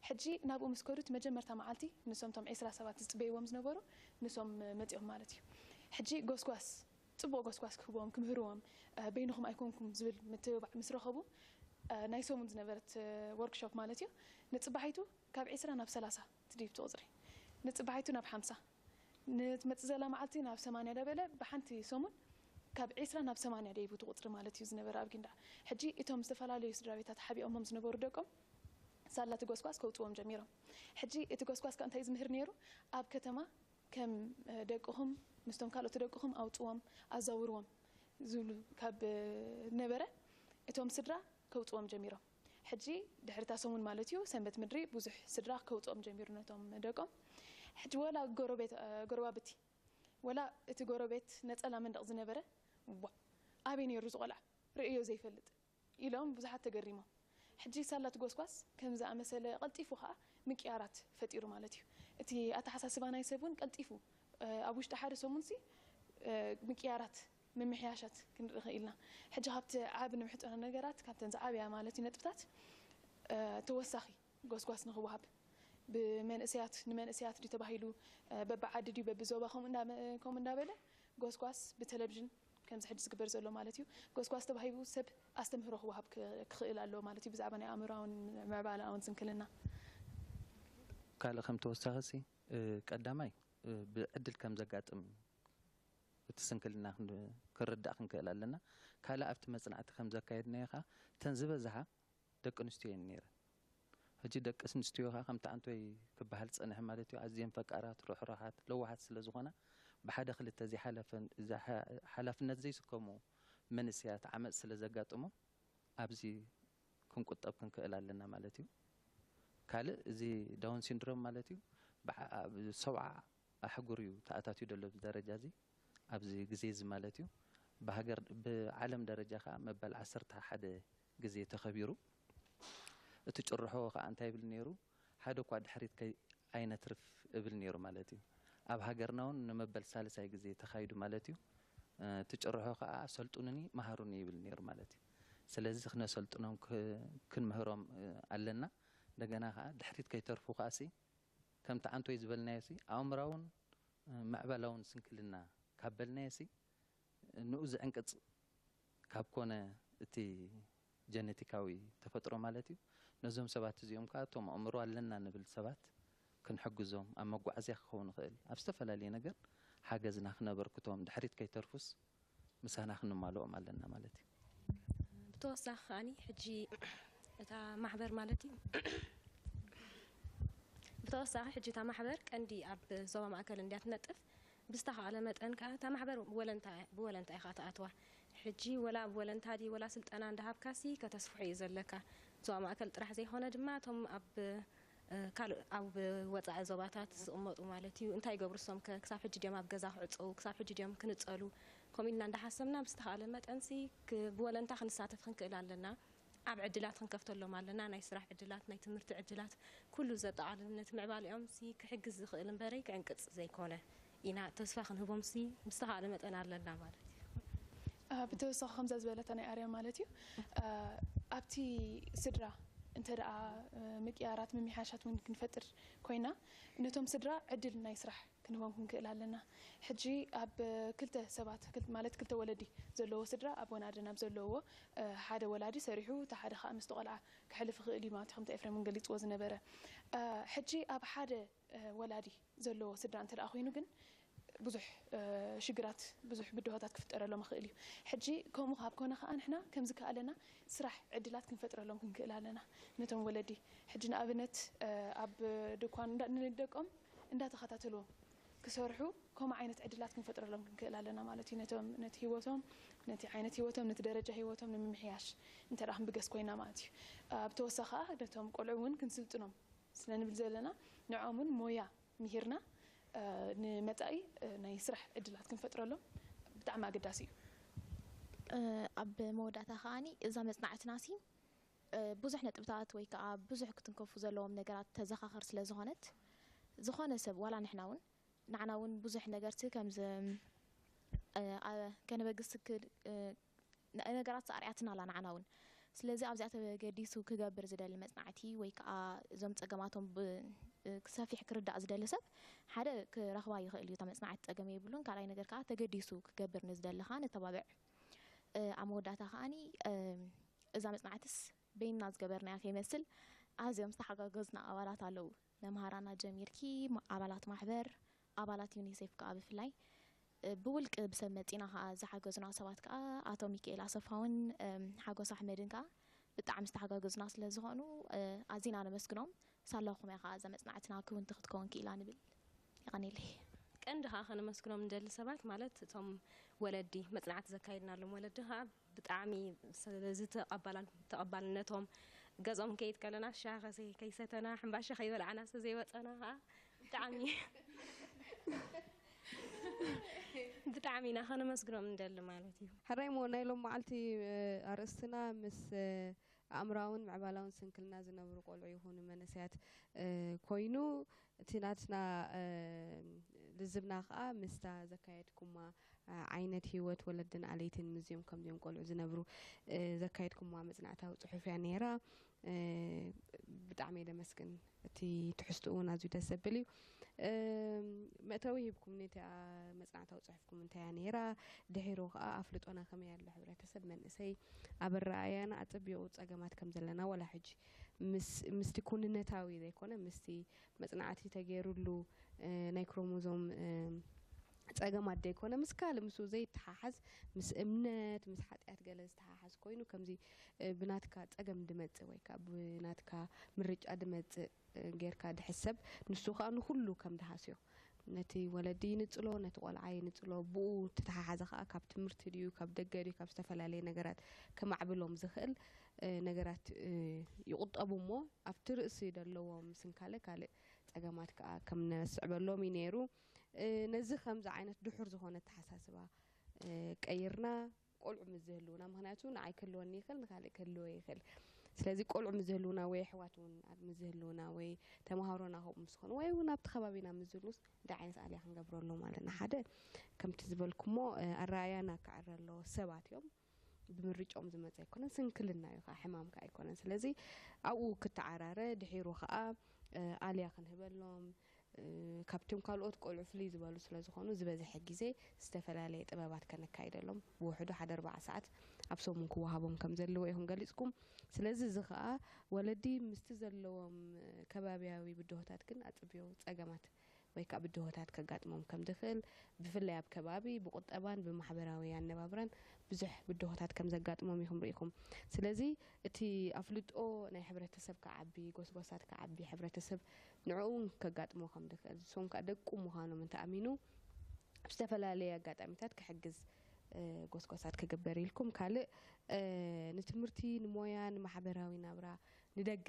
ሕጂ ናብኡ ምስ ከዱ እቲ መጀመርታ መዓልቲ ንሶም እቶም ዒስራ ሰባት ዝፅበይዎም ዝነበሩ ንሶም መፂኦም ማለት እዩ። ሕጂ ጎስጓስ ፅቡቕ ጎስጓስ ክህብዎም ክምህርዎም እ፣ በይንኹም ኣይኮንኩም ዝብል ምትብባዕ ምስ ረኸቡ እ፣ ናይ ሰሙን ዝነበረት እ፣ ወርክሾፕ ማለት እዩ ንፅባሒቱ ካብ ዒስራ ናብ ሰላሳ ትድይብ ትቑፅሪ ንፅባሒቱ ናብ ሓምሳ ንትመፅእ ዘላ መዓልቲ ናብ ሰማንያ ዳበለ ብሓንቲ ሰሙን ካብ ዒስራ ናብ ሰማንያ ደይቡ ትቑፅሪ ማለት እዩ ዝነበረ ኣብ ጊንዳ። ሕጂ እቶም ዝተፈላለዩ ስድራ ቤታት ሓቢኦሞም ዝነበሩ ደቆም ሳላ እቲ ጎስጓስ ከውፅዎም ጀሚሮም። ሕጂ እቲ ጎስጓስ ከ እንታይ ዝምህር ነይሩ? ኣብ ከተማ ከም እ፣ ደቅኹም ምስቶም ካልኦት ደቅኹም ኣውፅዎም ኣዛውርዎም ዝብሉ ካብ እ፣ ነበረ እቶም ስድራ ከውፅዎም ጀሚሮም። ሕጂ ድሕሪ እታ ሰሙን ማለት እዩ ሰንበት ምድሪ ብዙሕ ስድራ ከውፅኦም ጀሚሩ ነቶም ደቆም። ሕጂ ወላ ጎረቤት እ፣ ጎረባብቲ ወላ እቲ ጎረቤት ነፀላ መንደቕ ዝነበረ ዋ ኣበይ ነይሩ ዝቆልዓ ርእዮ ዘይፈልጥ ኢሎም ብዙሓት ተገሪሞም። ሕጂ ሳላ እቲ ጎስጓስ ከም ዝኣመሰለ ቀልጢፉ ከኣ ምቅያራት ፈጢሩ ማለት እዩ። እቲ ኣተሓሳስባ ናይ ሰብ እውን ቀልጢፉ ኣብ ውሽጢ ሓደ ሰሙንሲ ምቅያራት ምምሕያሻት ክንርኢ ኽኢልና። ሕጂ ካብቲ ዓብ ንምሕጠኖ ነገራት ካብተን ዝዓብያ ማለት እዩ ነጥብታት ተወሳኺ ጎስጓስ ንኽወሃብ ብመንእሰያት ንመንእሰያት ድዩ ተባሂሉ በብዓዲ ድዩ በብዞባ ከምኡ እንዳበለ ጎስጓስ ብቴሌቪዥን ከምዚ ሕጂ ዝግበር ዘሎ ማለት እዩ። ጎስጓስ ተባሂቡ ሰብ ኣስተምህሮ ክወሃብ ክኽእል ኣለዎ ማለት እዩ ብዛዕባ ናይ ኣእምሮኣውን ምዕባለኣውን ስንክልና። ካልእ ከም ተወሳኺ ሲ ቀዳማይ ብዕድል ከም ዘጋጥም እቲ ስንክልና ክርዳእ ክንክእል ኣለና። ካልእ ኣብቲ መፅናዕቲ ከም ዘካየድናዮ ከዓ እተን ዝበዝሓ ደቂ ኣንስትዮ እየን ነይረን። ሕጂ ደቂ ኣንስትዮ ከዓ ከምቲ ኣንቶይ ክበሃል ዝፀንሐ ማለት እዩ ኣዝየን ፈቃራት፣ ርሕሩሓት፣ ለዋሃት ስለ ዝኾና ብሓደ ክልተ ዘይሓላፍነት ዘይስከሙ መንእሰያት ዓመፅ ስለ ዘጋጥሞም ኣብዚ ክንቁጠብ ክንክእል ኣለና ማለት እዩ። ካልእ እዚ ዳውን ሲንድሮም ማለት እዩ ኣብ ሰብዓ ኣሕጉር እዩ ተኣታትዩ ዘሎ ኣብዚ ደረጃ እዚ ኣብዚ ግዜ እዚ ማለት እዩ። ብሃገር ብዓለም ደረጃ ከዓ መበል ዓሰርተ ሓደ ግዜ ተኸቢሩ እቲ ጭርሖ ከዓ እንታይ ይብል ነይሩ ሓደ እኳ ድሕሪት ኣይነትርፍ እብል ነይሩ ማለት እዩ። ኣብ ሃገርና እውን ንመበል ሳልሳይ ግዜ ተኻይዱ ማለት እዩ። እቲ ጭርሖ ከዓ ኣሰልጡኑኒ መሃሩኒ ይብል ነይሩ ማለት እዩ። ስለዚ ክነሰልጥኖም ክንምህሮም ኣለና። እንደገና ከዓ ድሕሪት ከይተርፉ ከዓ ሲ ከምቲ ኣንቶይ ዝበልናዮ ሲ ኣእምራውን ምዕባላውን ስንክልና ካብ በልናዮ ሲ ንኡ ዝዕንቅፅ ካብ ኮነ እቲ ጀነቲካዊ ተፈጥሮ ማለት እዩ። ነዞም ሰባት እዚኦም ከዓ እቶም ኣእምሮ ኣለና ንብል ሰባት ክንሕግዞም ኣብ መጓዓዝያ ክኸውን ይኽእል ኣብ ዝተፈላለየ ነገር ሓገዝና ክነበርክቶም ድሕሪት ከይተርፉስ ምሳና ክንማልኦም ኣለና ማለት እዩ። ብተወሳኺ ከዓኒ ሕጂ እታ ማሕበር ማለት እዩ ብተወሳኺ ሕጂ እታ ማሕበር ቀንዲ ኣብ ዞባ ማእከል እንድያ ትነጥፍ ብዝተኻእለ መጠን ከዓ እታ ማሕበር ብወለንታ ኢኻ ትኣትዋ። ሕጂ ወላ ብወለንታ ድዩ ወላ ስልጠና እንዳሃብካሲ ከተስፍሖ እዩ ዘለካ። ዞባ ማእከል ጥራሕ ዘይኮነ ድማ እቶም ኣብ ካልእ ኣብ ወፃኢ ዞባታት ዝቕመጡ ማለት እዩ እንታይ ይገብሩ እሶም ከ ክሳብ ሕጂ ድዮም ኣብ ገዛ ክዕፀዉ ክሳብ ሕጂ ድዮም ክንፀሉ ከምኡ ኢልና እንዳሓሰብና ብዝተኻእለ መጠንሲ ብወለንታ ክንሳተፍ ክንክእል ኣለና። ኣብ ዕድላት ክንከፍተሎም ኣለና፣ ናይ ስራሕ ዕድላት፣ ናይ ትምህርቲ ዕድላት፣ ኩሉ ዘጠቓልል ነቲ ምዕባሊኦም ሲ ክሕግዝ ዝኽእል እምበረይ ክዕንቅጽ ዘይኮነ ኢና ተስፋ ክንህቦም ሲ ብዝተኻእለ መጠን ኣለና ማለት እዩ። ብተወሳኺ ከምዛ ዝበለታ ናይ ኣርያ ማለት እዩ ኣብቲ ስድራ እንተ ደኣ ምቅያራት ምምሕያሻት እውን ክንፈጥር ኮይና ነቶም ስድራ ዕድል ናይ ስራሕ ክንህቦም ክንክእል ኣለና። ሕጂ ኣብ ክልተ ሰባት ማለት ክልተ ወለዲ ዘለዎ ስድራ ኣቦን ኣደን ኣብ ዘለዎ ሓደ ወላዲ ሰሪሑ እቲ ሓደ ከዓ ምስቲ ቆልዓ ከሕልፍ ይኽእል እዩ ማለት ከምቲ ኤፍሬም እውን ገሊፅዎ ዝነበረ። ሕጂ ኣብ ሓደ ወላዲ ዘለዎ ስድራ እንተ ደኣ ኮይኑ ግን ብዙሕ ሽግራት ብዙሕ ብድሆታት ክፍጠረሎም ይኽእል እዩ። ሕጂ ከምኡ ካብ ኮነ ከዓ ንሕና ከም ዝከኣለና ስራሕ ዕድላት ክንፈጥረሎም ክንክእል ኣለና ነቶም ወለዲ። ሕጂ ንኣብነት ኣብ ድኳን ንደቆም እንዳተኸታተልዎም ክሰርሑ ከምኡ ዓይነት ዕድላት ክንፈጥረሎም ክንክእል ኣለና ማለት እዩ። ነቶም ነቲ ህይወቶም ነቲ ዓይነት ህይወቶም ነቲ ደረጃ ህይወቶም ንምምሕያሽ እንተ ደኣ ክንብገስ ኮይና ማለት እዩ። ብተወሳኺ ከዓ ነቶም ቆልዑ እውን ክንስልጥኖም ስለ ንብል ዘለና ንዕኦም እውን ሞያ ምሂርና ንመፃኢ ናይ ስራሕ ዕድላት ክንፈጥረሎም ብጣዕሚ ኣገዳሲ እዩ። ኣብ መወዳእታ ከዓኒ እዛ መፅናዕትና ሲ ብዙሕ ነጥብታት ወይ ከዓ ብዙሕ ክትንከፉ ዘለዎም ነገራት ተዘኻኽር ስለ ዝኾነት ዝኾነ ሰብ ዋላ ንሕና እውን ንዓና እውን ብዙሕ ነገርሲ ከምዚ ከነበግስ ክል ነገራት ኣርያትና ኣላ ንዓና እውን ስለዚ ኣብዚኣ ተገዲሱ ክገብር ዝደሊ መፅናዕቲ ወይ ከዓ እዞም ፀገማቶም ሰፊሕ ክርዳእ ዝደሊ ሰብ ሓደ ክረኽባ ይኽእል እዩ እታ መፅናዕቲ ፀገም የብሉን ካልኣይ ነገር ከዓ ተገዲሱ ክገብር ንዝደሊ ከዓ ነተባብዕ ኣብ መወዳእታ ከዓኒ እዛ መፅናዕትስ በይንና ዝገበርናያ ከይመስል ኣዝዮም ዝተሓጋገዙና ኣባላት ኣለዉ። መምሃራና ጀሚርኪ ኣባላት ማሕበር፣ ኣባላት ዩኒሴፍ ከኣ ብፍላይ ብውልቂ ብሰብ መጺና ከኣ ዝሓገዙና ሰባት ከኣ ኣቶ ሚካኤል ኣሰፋውን ሓጎስ ኣሕመድን ከኣ ብጣዕሚ ዝተሓጋገዙና ስለ ዝኾኑ ኣዚና ነመስግኖም። ሳላኹም እያ ከኣ እዛ መጽናዕትና ክውንቲ ክትከውን ክኢላ ንብል። የቐንየለይ። ቀንዲ ከኣ ከነመስግኖም ንደሊ ሰባት ማለት እቶም ወለዲ መጽናዕቲ ዘካየድናሎም ወለዲ ከኣ ብጣዕሚ ዝተቐባልነቶም ገጾም ከይድ ከለና ሻኸ ከይሰተና ሕምባሻ ከይበላዕና ዘይወፀና ከዓ ብጣዕሚ ብጣዕሚ ኢና ከነመስግኖም እንደሊ ማለት እዩ። ሕራይ ሞ ናይ ሎም መዓልቲ ኣርእስትና ምስ ኣእምራውን ምዕባላውን ስንክልና ዝነብሩ ቆልዑ ይኹኑ መንእሰያት ኮይኑ እቲ ናትና ልዝብና ከዓ ምስታ ዘካየድኩማ ዓይነት ህይወት ወለድን ኣለይትን ምስዚኦም ከምዚኦም ቆልዑ ዝነብሩ ዘካየድኩማ መፅናዕታዊ ፅሑፍ እያ ነይራ። ብጣዕሚ እየ ደመስግን። እቲ ትሕዝትኡ እውን ኣዝዩ ደስ ዘብል እዩ። መእተዊ ሂብኩም ነቲ መፅናዕታዊ ፅሑፍኩም እንታይ እያ ነይራ? ድሒሩ ከዓ ኣፍልጦና ከመይ ኣሎ? ሕብረተሰብ መንእሰይ ኣብ ኣረኣእያና ኣፀቢቑ ፀገማት ከም ዘለና ዋላ ሕጂ ምስቲ ኩንነታዊ ዘይኮነ ምስቲ መፅናዕቲ ተገይሩሉ ናይ ክሮሞዞም ፀገማት ዘይኮነ ምስ ካልእ ምስኡ ዘይተሓሓዝ ምስ እምነት ምስ ሓጢኣት ገለ ዝተሓሓዝ ኮይኑ ከምዚ ብናትካ ፀገም ድመፅእ ወይ ከዓ ብናትካ ምርጫ ድመፅእ ጌርካ ድሕሰብ ንሱ ከዓ ንኩሉ ከም ድሃስዮ ነቲ ወለዲ ይንፅሎ ነቲ ቆልዓ ይንፅሎ ብኡ ተተሓሓዘ ከዓ ካብ ትምህርቲ ድዩ ካብ ደገ ድዩ ካብ ዝተፈላለየ ነገራት ከማዕብሎም ዝኽእል ነገራት ይቁጠቡ እሞ ኣብቲ ርእሲ ዘለዎም ስንካለ ካልእ ፀገማት ከዓ ከም ነስዕበሎም እዩ ነይሩ። ነዚ ከምዚ ዓይነት ድሑር ዝኾነ ኣተሓሳስባ ቀይርና ቆልዑ ምስ ዝህልውና ምክንያቱ ንዓይ ክህልወኒ ይኽእል ንካልእ ክህልወ ይኽእል። ስለዚ ቆልዑ ምስ ዝህልውና ወይ ኣሕዋት እውን ምስ ዝህልውና ወይ ተምሃሮና ከምኡ ምስ ዝኾኑ ወይ እውን ኣብቲ ከባቢና ምስ ዝህልውስ እንታይ ዓይነት ኣልያ ክንገብረሎም ኣለና ሓደ ከምቲ ዝበልኩሞ ኣረኣእያና ክዕረ ኣለዎ ሰባት እዮም ብምርጫኦም ዝመፀ ኣይኮነን ስንክልና እዩ ከዓ ሕማም ከዓ ኣይኮነን ስለዚ ኣብኡ ክተዓራረ ድሒሩ ከዓ ኣልያ ክንህበሎም ካብቶም ካልኦት ቆልዑ ፍልይ ዝበሉ ስለዝኾኑ ዝበዝሐ ግዜ ዝተፈላለየ ጥበባት ከነካይደሎም ብውሕዱ ሓደ ኣርባዓ ሰዓት ኣብ ሰሙን ክወሃቦም ከም ዘለዎ ኢኹም ገሊፅኩም። ስለዚ እዚ ከዓ ወለዲ ምስቲ ዘለዎም ከባብያዊ ብድሆታት ግን ኣፅብዮ ፀገማት ወይ ከዓ ብድሆታት ከጋጥሞም ከም ዝኽእል ብፍላይ ኣብ ከባቢ ብቁጠባን ብማሕበራዊ ኣነባብራን ብዙሕ ብድሆታት ከም ዘጋጥሞም ኢኹም ርኢኹም። ስለዚ እቲ ኣፍልጦ ናይ ሕብረተሰብ ክዓቢ፣ ጎስጓሳት ክዓቢ፣ ሕብረተሰብ ንዕኡ እውን ከጋጥሞ ከም ዝኽእል፣ ንሶም ከዓ ደቁ ምዃኖም እንተኣሚኑ ኣብ ዝተፈላለየ ኣጋጣሚታት ክሕግዝ ጎስጓሳት ክግበር ኢልኩም። ካልእ ንትምህርቲ፣ ንሞያ፣ ንማሕበራዊ ናብራ፣ ንደገ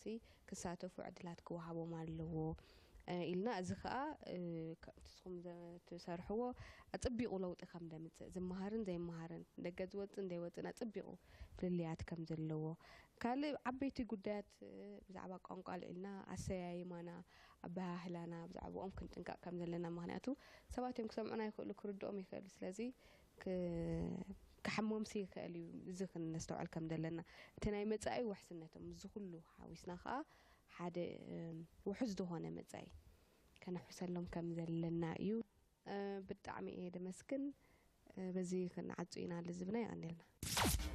ሲ ክሳተፉ ዕድላት ክወሃቦም ኣለዎ ኢልና። እዚ ከዓ ከምቲ ንስኹም ትሰርሕዎ ኣፅቢቑ ለውጢ ከም ደምፅእ ዝመሃርን ዘይመሃርን ደገ ዝወፅእን ዘይወፅእን ኣፅቢቑ ፍልልያት ከም ዘለዎ ካልእ ዓበይቲ ጉዳያት ብዛዕባ ቋንቋ ኣልዒልና ኣሰያይማና ኣበሃህላና ብዛዕባኦም ክንጥንቀቕ ከም ዘለና ምክንያቱ ሰባት እዮም ክሰምዑና ይኽእሉ ክርድኦም ይኽእል ስለዚ ክሓሞምሲ ይኽእል እዩ። እዚ ክነስተውዕል ከም ዘለና እቲ ናይ መጻኢ ውሕስነቶም እዚ ኩሉ ሓዊስና ከዓ ሓደ ውሑስ ዝኾነ መጻኢ ከነሕውሰሎም ከም ዘለና እዩ። ብጣዕሚ እየ ደመስግን። በዚ ክንዓጹ ኢና ልዝብና የቐንየልና።